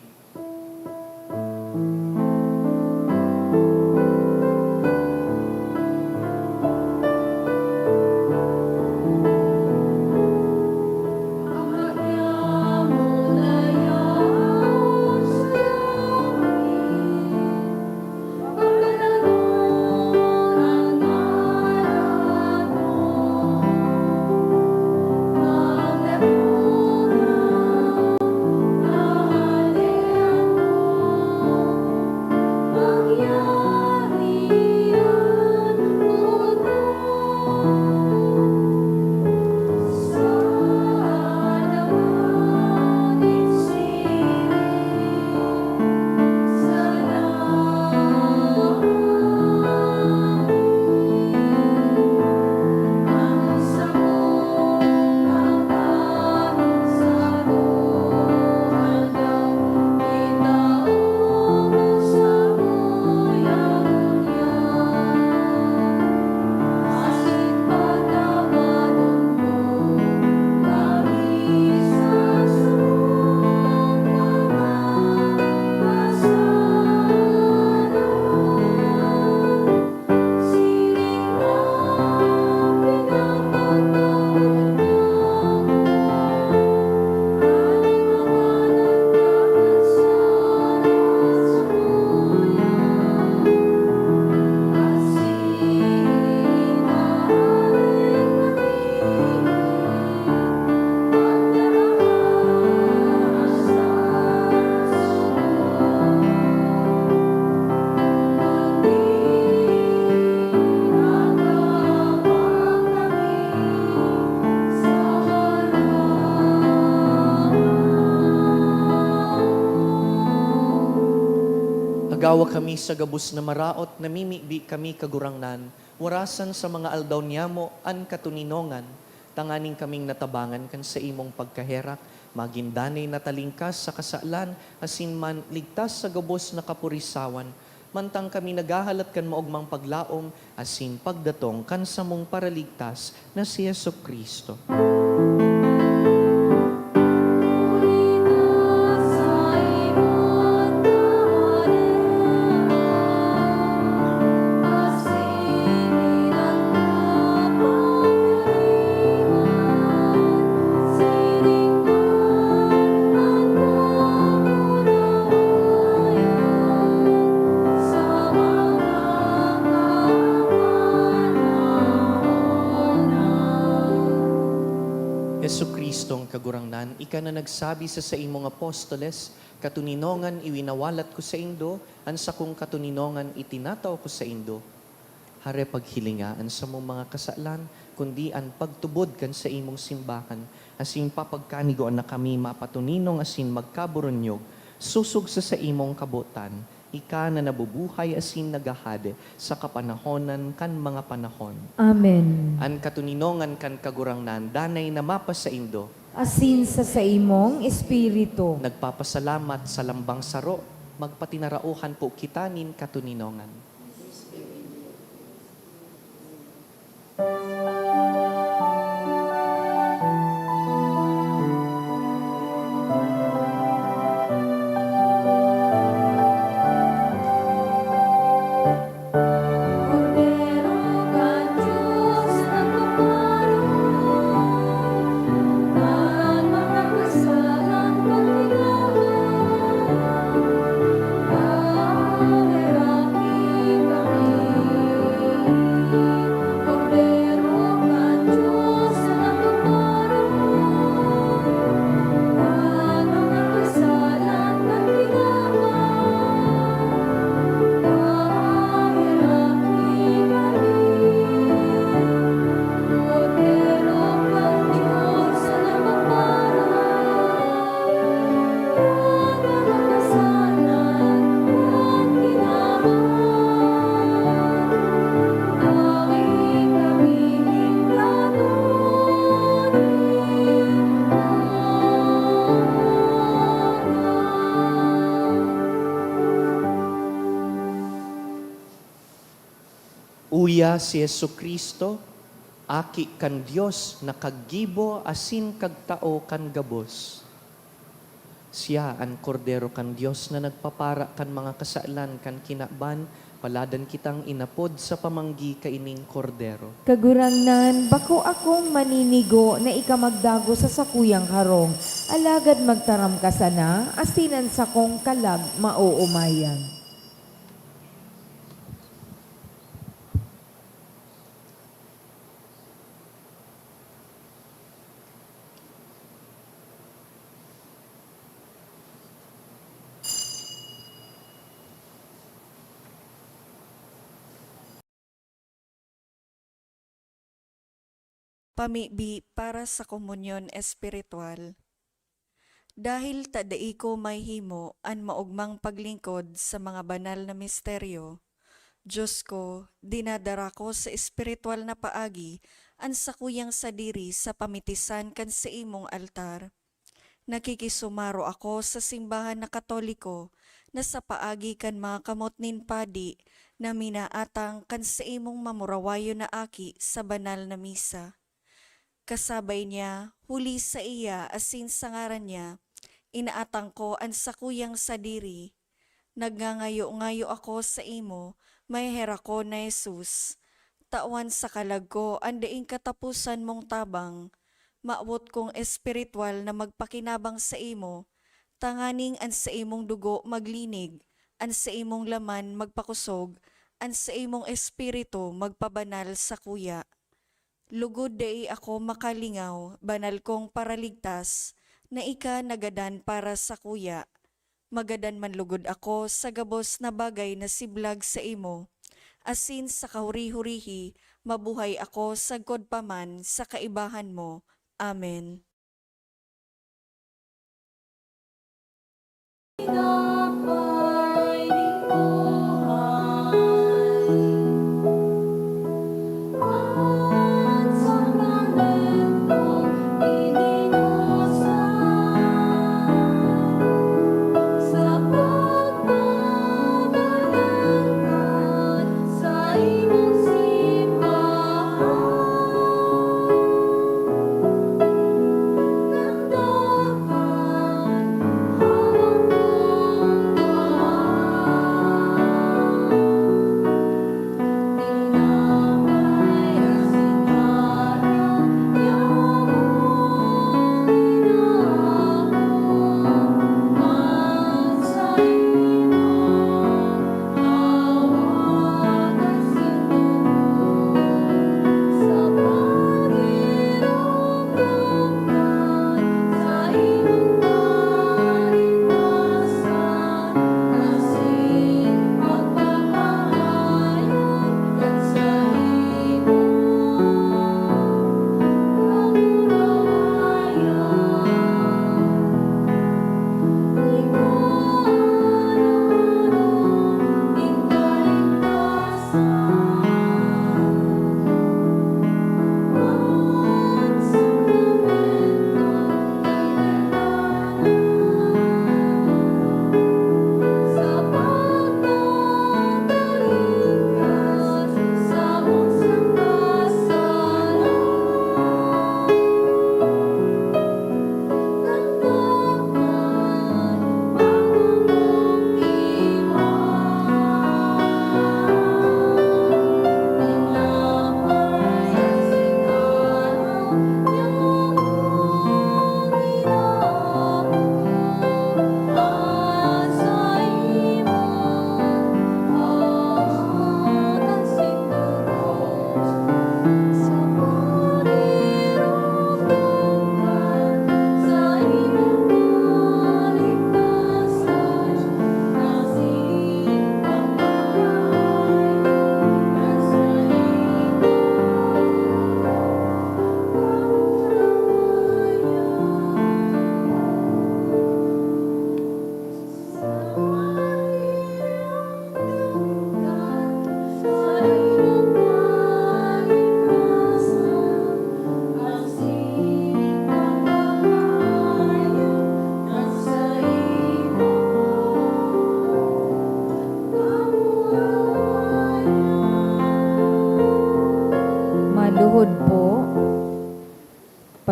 Agawa kami sa gabos na maraot, namimibi kami, Kagurangnan, warasan sa mga aldaw niyamo an katoninongan, tanganing kaming natabangan kan saimong pagkaherak, magin danay na talingkas sa kasalan, asin man ligtas sa gabos na kapurisawan, mantang kami naghahalat kan maogmang paglaom asin pagdatong kan samong Paraligtas na si Jesu-Cristo. Kagurangnan, ika na nagsabi sa saimong apostoles, "Katoninongan iwinawalat ko saindo, an sakong katoninongan itinatao ko saindo." Hare paghilinga an samong mga kasalan, kundi an pagtubod kan saimong simbahan, asin papagkanigoan na kami mapatoninong asin magkaburunyog, sosog sa saimong kabotan, ika na nabubuhay asin naghahade sa kapanahonan kan mga panahon. Amen. An katoninongan kan Kagurangnan danay na mapasaindo. Asin sa saimong espiritu. Nagpapasalamat sa lambang saro, magpatinaraohan po kita nin katoninongan. Uya si Jesu-Cristo, Aki kan Dios na kaggibo asin kagtao kan gabos. Siya an Kordero kan Dios na nagpapara kan mga kasalan kan kinaban. Paladan kitang inapod sa pamanggi kaining Kordero. Kagurangnan, bako akong maninigo na ika magdagos sa sakuyang harong, alagad magtaram ka sana, asin an sakong kalag maoomayan. Pamibi para sa komunyon espiritual. Dahil ta dai ko mahimo an maogmang paglingkod sa mga banal na misteryo, Dios ko, dinadara ko sa espiritual na paagi an sakuyang sadiri sa pamitisan kan saimong altar. Nakikisumaro ako sa simbahan na Katoliko na sa paagi kan mga kamot nin padi na minaatang kan saimong mamurawayon na aki sa banal na misa. Kasabay niya, huli saiya asin sa ngaran niya, inaatang ko an sakuyang sadiri. Nagngangayo-ngayo ako saimo, maheherak ko na Jesus. Tawan sa kalag ko an daing kataposan mong tabang. Mawot kong espiritual na magpakinabang saimo, tanganing an saimong dugo maglinig, an saimong laman magpakosog, an saimong espiritu magpabanal sakuya. Lugod dai ako makalingaw, banal kong Paraligtas, na ika nagadan para sakuya. Magadan man lugod ako sa gabos na bagay na siblag saimo, asin sa kahuri-hurihi mabuhay ako sagkod pa man sa kaibahan mo. Amen.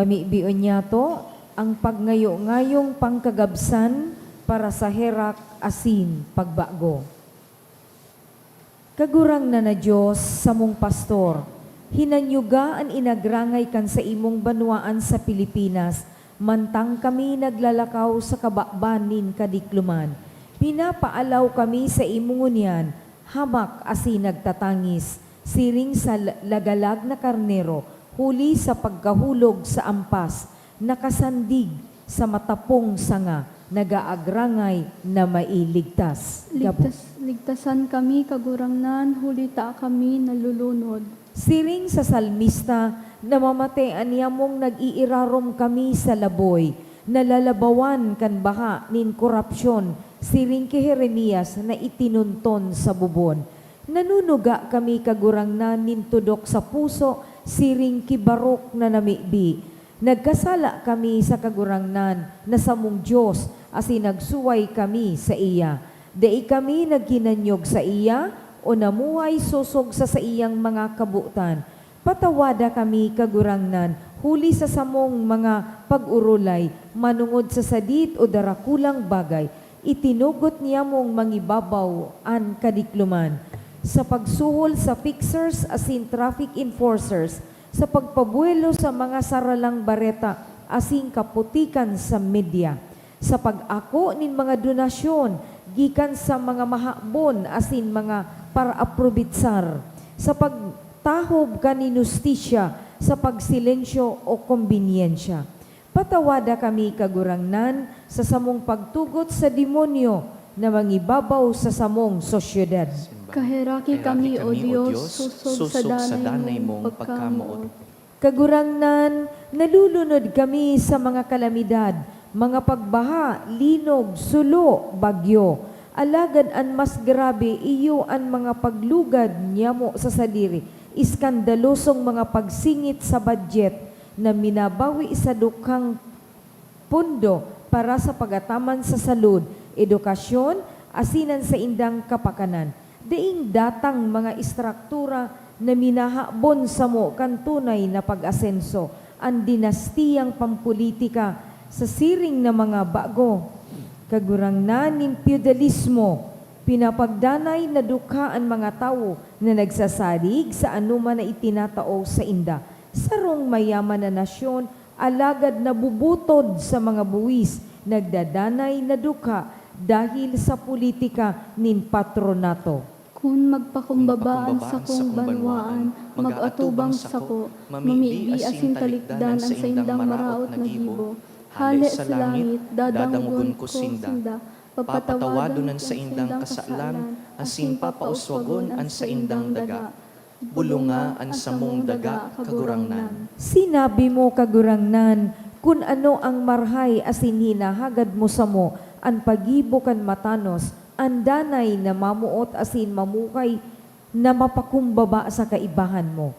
Pamibion niyato ang pagngayo-ngayong pangkagabsan para sa herak asin pagbago. Kagurangnan na Dios, samong pastor, hinanyuga an inagrangay kan saimong banwaan sa Pilipinas, mantang kami naglalakaw sa kababan nin kadikloman. Pinapaalaw kami sa imo ngunyan, hamak asin nagtatangis, siring sa la-, lagalag na karnero, huli sa pagkahulog sa ampas, nakasandig sa matapong sanga, nag-aagrangay na mailigtas. Gabo. Ligtas-, ligtasan kami, Kagurangnan, huli ta kami nalulunod. Siring sa salmista, namamatean niyamong nag-iirarom kami sa laboy, nalalabawan kan baha nin korapsyon, siring ki Jeremias na itinunton sa bubon. Nanunuga kami, Kagurangnan, nin tudok sa puso, siring ki Baruc na namibi. Nagkasala kami sa Kagurangnan na samong Dios, asin nagsuway kami saiya. Dai kami naghinanyog saiya o namuhay sosog sa saiyang mga kabotan. Patawada kami, Kagurangnan, huli sa samong mga pag-orolay manongod sa sadit o darakulang bagay, itinugot niyamong mangibabaw an kadikloman. Sa pagsuhol sa fixers asin traffic enforcers, sa pagpabuwelo sa mga saralang bareta asin kaputikan sa media, sa pag-ako nin mga donasyon gikan sa mga mahabon asin mga paraaprovetsar, sa pagtahob kan inustisya, sa pagsilensyo o kombinyensya. Patawada kami, Kagurangnan, sa samong pagtugot sa demonyo na mangibabaw sa samong sosyedad. Kaheraki kami, O Dios, sosog sa danay mong pagkamoot. Kagurangnan, nalulunod kami sa mga kalamidad, mga pagbaha, linog, sulo, bagyo. Alagad an mas grabe iyo an mga paglugad nyamo sa sadiri, eskandalosong mga pagsingit sa badyet na minabawi sa dukhang pondo para sa pag-ataman sa salud, edukasyon, asin an saindang kapakanan. Daing datang mga estruktura na minahabon samo kan tunay na pag-asenso, an dinastiyang pampolitika sa siring na mga bago. Kagurangnan nin feudalismo, pinapagdanay na dukha an mga tawo na nagsasalig sa anoman na itinatao sainda. Sarong mayaman na nasyon, alagad nabubutod sa mga buwis, nagdadanay na dukha dahil sa politika nin patronato. Kun magpakumbaba an sakong banwaan, mag-atubang sako, mamibi asin talikdan an saindang maraot na gibo. Hale sa langit, dadangogon ko sinda, papatawadon an saindang kasalan, asin papauswagon an saindang daga. Bolonga an samong daga, Kagurangnan. Sinabi mo, Kagurangnan, kun ano ang marhay asin hinahagad mo samo, an paggibo kan matanos, an danay na mamoot asin mamukay na mapakumbaba sa kaibahan mo.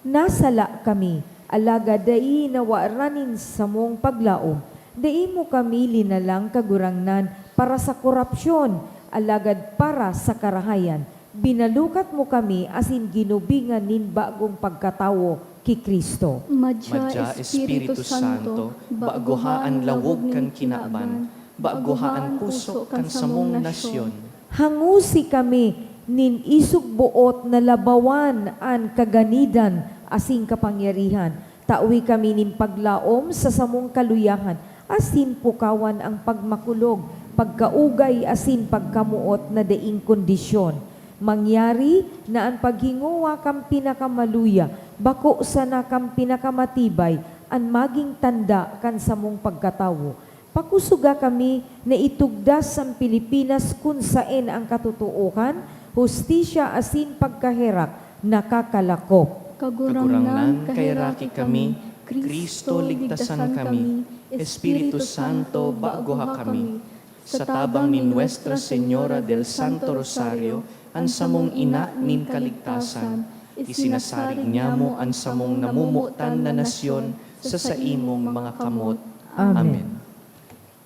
Nasala kami, alagad dai nawaran nin samong paglaom. Dai mo kami linalang, Kagurangnan, para sa korapsyon, alagad para sa karahayan. Binalukat mo kami asin ginubingan nin bagong pagkatawo ki Cristo. Madya, Madya, Espiritu Santo, baguha an lawog kan kinaban, baguha an puso kan samong nasyon. Hangosi kami nin isog boot na labawan an kaganidan asin kapangyarihan. Tawi kami nin paglaom sa samong kaluyahan, asin pukawan an pagmakulog, pagkaugay, asin pagkamoot na daing kondisyon. Mangyari na an paghingowa kan pinakamaluya, bako sana kan pinakamatibay, an magin tanda kan samong pagkatawo. Pakusoga kami na itugdas an Pilipinas kun saen an katotoohan, hustisya asin pagkaherak nakakalakop. Kagurangnan, kaheraki kami, Cristo, ligtasan kami, Espiritu Santo, baguha kami. Sa tabang ni Nuestra Señora del Santo Rosario, an samong ina nin kaligtasan, isinasarig niamo an samong namomotan na nasyon sa saimong mga kamot. Amen. Amen.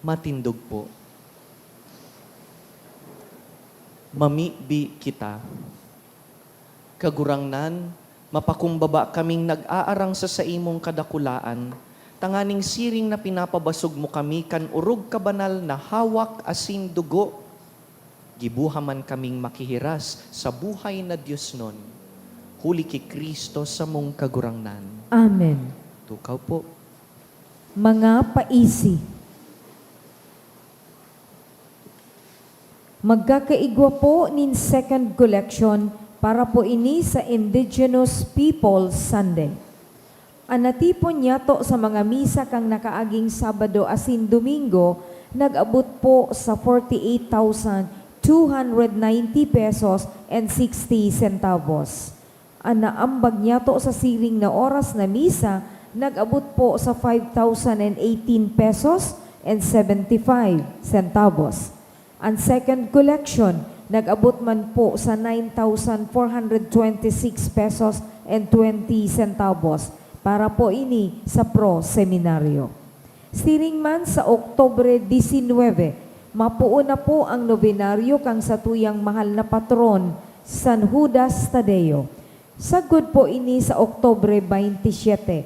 Matindog po. Mamibi kita. Kagurangnan, Mapakumbaba kaming nag-aarang sa saimong kadakulaan, tanganing siring na pinapabasog mo kami kan orog kabanal na hawak asin dugo, giboha man kaming makihiras sa buhay na diosnon, huli ki Cristo samong Kagurangnan. Amen. Tukaw po. Mga paisi. Magkakaigwa po nin second collection para po ini sa Indigenous Peoples Sunday. An natipon niyato sa mga misa kan nakaaging Sabado asin Domingo nag-abot po sa forty-eight thousand two hundred ninety pesos and sixty centavos. An naambag niyato sa siring na oras na misa nag-abot po sa five thousand and eighteen pesos and seventy-five centavos. An second collection nag-abot man po sa nine thousand four hundred twenty-six pesos and twenty centavos para po ini sa Pro Seminario. Siring man, sa Oktubre disinwebe, mapoon na po ang nobenaryo kan satuyang mahal na patron, San Judas Tadeo. Sagkod po ini sa Oktubre baynte siyete,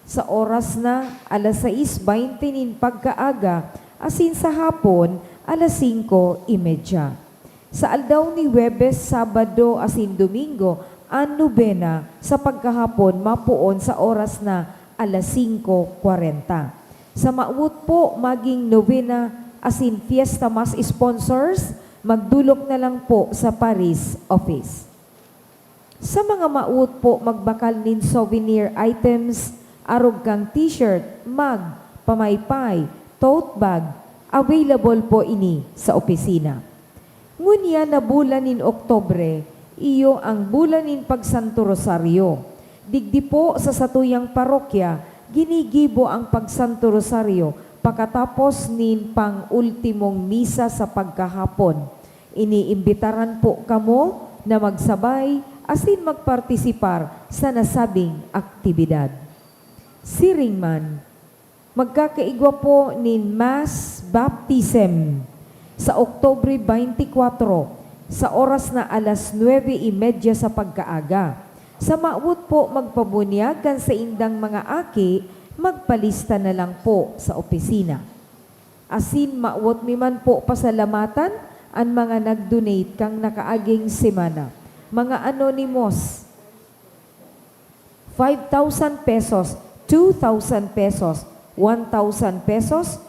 sa oras na alas sais baynte nin pagkaaga asin sa hapon alas singko y media. Sa aldaw ni Huwebes, Sabado asin Domingo, an nobena sa pagkahapon mapoon sa oras na alas singko kwarenta. Sa mawot po magin nobena asin fiesta mass sponsors, magdolok na lang po sa parish office. Sa mga mawot po magbakal nin souvenir items, arog kan t-shirt, mug, pamaypay, tote bag, available po ini sa opisina. Ngunyan na bulan nin Oktubre, iyo an bulan nin Pagsanto Rosario. Digdi po sa satuyang parokya, ginigibo an Pagsanto Rosario pakatapos nin pang-ultimong misa sa pagkahapon. Iniimbitaran po kamo na magsabay asin magpartisipar sa nasabing aktibidad. Siring man, magkakaigwa po nin mass baptism sa Oktubre baynte kwatro, sa oras na alas nuebe y media sa pagkaaga. Sa mawot po magpabunyag kan saindang mga aki, magpalista na lang po sa opisina. Asin mawot mi man po pasalamatan an mga nag-donate kan nakaaging semana. Mga anonymous, five thousand pesos, two thousand pesos, one thousand pesos,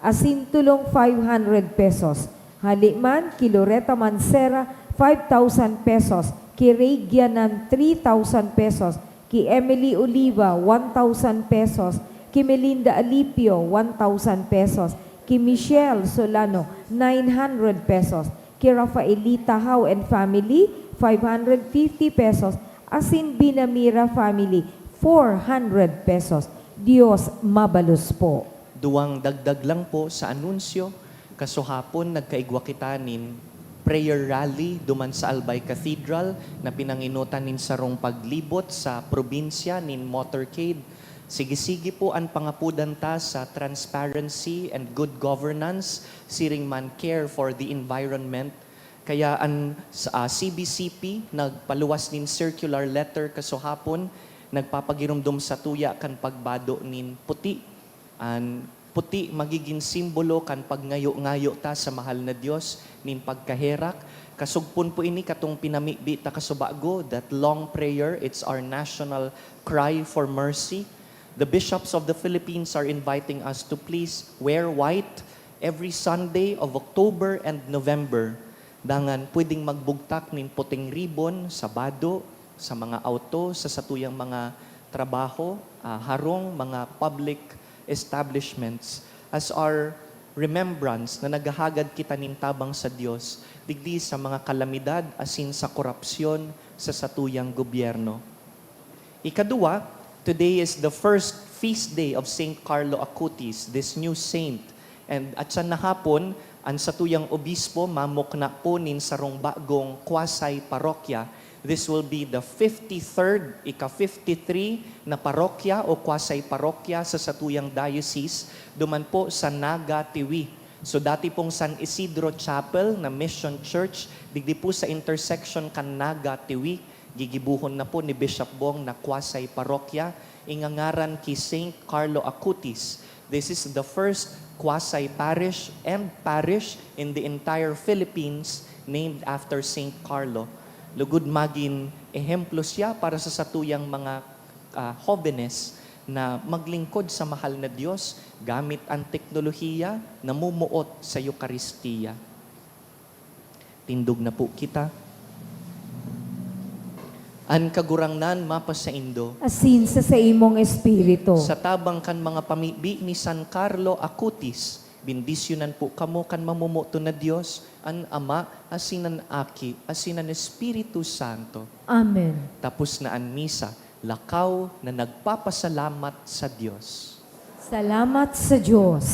asin tolong five hundred pesos. Hale man ki Loreta Mancera, five thousand pesos, ki Ray Gianan, three thousand pesos, ki Emily Oliva, one thousand pesos, ki Melinda Alipio, one thousand pesos, ki Michelle Solano, nine hundred pesos, ki Rafaelita Hao and family, five hundred fifty pesos, asin Binamira family, four hundred pesos. Dios mabalos po. Duwang dagdag lang po sa anunsyo, kasuhapon nagkaigwa kita nin prayer rally duman sa Albay Cathedral na pinangenotan nin sarong paglibot sa probinsya nin motorcade. Sige-sige po an pangapodan ta sa transparency and good governance, siring man care for the environment. Kaya an, ah, C B C P nagpaluwas nin circular letter kasuhapon, nagpapagiromdom satuya kan pagbado nin puti. An puti magigin simbolo kan pagngayo-ngayo ta sa mahal na Dios nin pagkaherak. Kasugpon po ini katong pinamibi ta kasubago, that long prayer, it's our national cry for mercy. The bishops of the Philippines are inviting us to please wear white every Sunday of October and November. Dangan pwedeng magbugtak nin puting ribbon sa bado, sa mga auto, sa satuyang mga trabaho, ah, harong mga public establishments as our remembrance na naghahagad kita nin tabang sa Dios digdi sa mga kalamidad asin sa korapsyon sa satuyang gobyerno. Ikaduwa, today is the first feast day of Saint Carlo Acutis, this new saint. And atyan na hapon, an satuyang obispo mamukna po nin sarong bagong quasi-parokya. This will be the fifty-third, ika-fifty-three na parokya o quasi-parokya sa satuyang diocese, duman po sa Naga Tiwi. So, dati pong San Isidro Chapel na Mission Church, digdi po sa intersection kan Naga Tiwi. Gigibohon na po ni Bishop Bong na quasi-parokya, ingangaran ki Saint Carlo Acutis. This is the first quasi-parish and parish in the entire Philippines named after Saint Carlo. Lugod magin ehemplo siya para sa satuyang mga, ah, hobenes na maglingkod sa mahal na Dios gamit ang teknolohiya, namumuot sa Eukaristiya. Tindog na po kita. An Kagurangnan mapasaindo. Asin sa saimong espiritu. Sa tabang kan mga pamibi ni San Carlo Acutis, bendisyonan po kamo kan mamomoton na Dios, an Ama, asin an Aki, asin an Espiritu Santo. Amen. Tapos na an misa, lakaw na nagpapasalamat sa Dios. Salamat sa Diyos.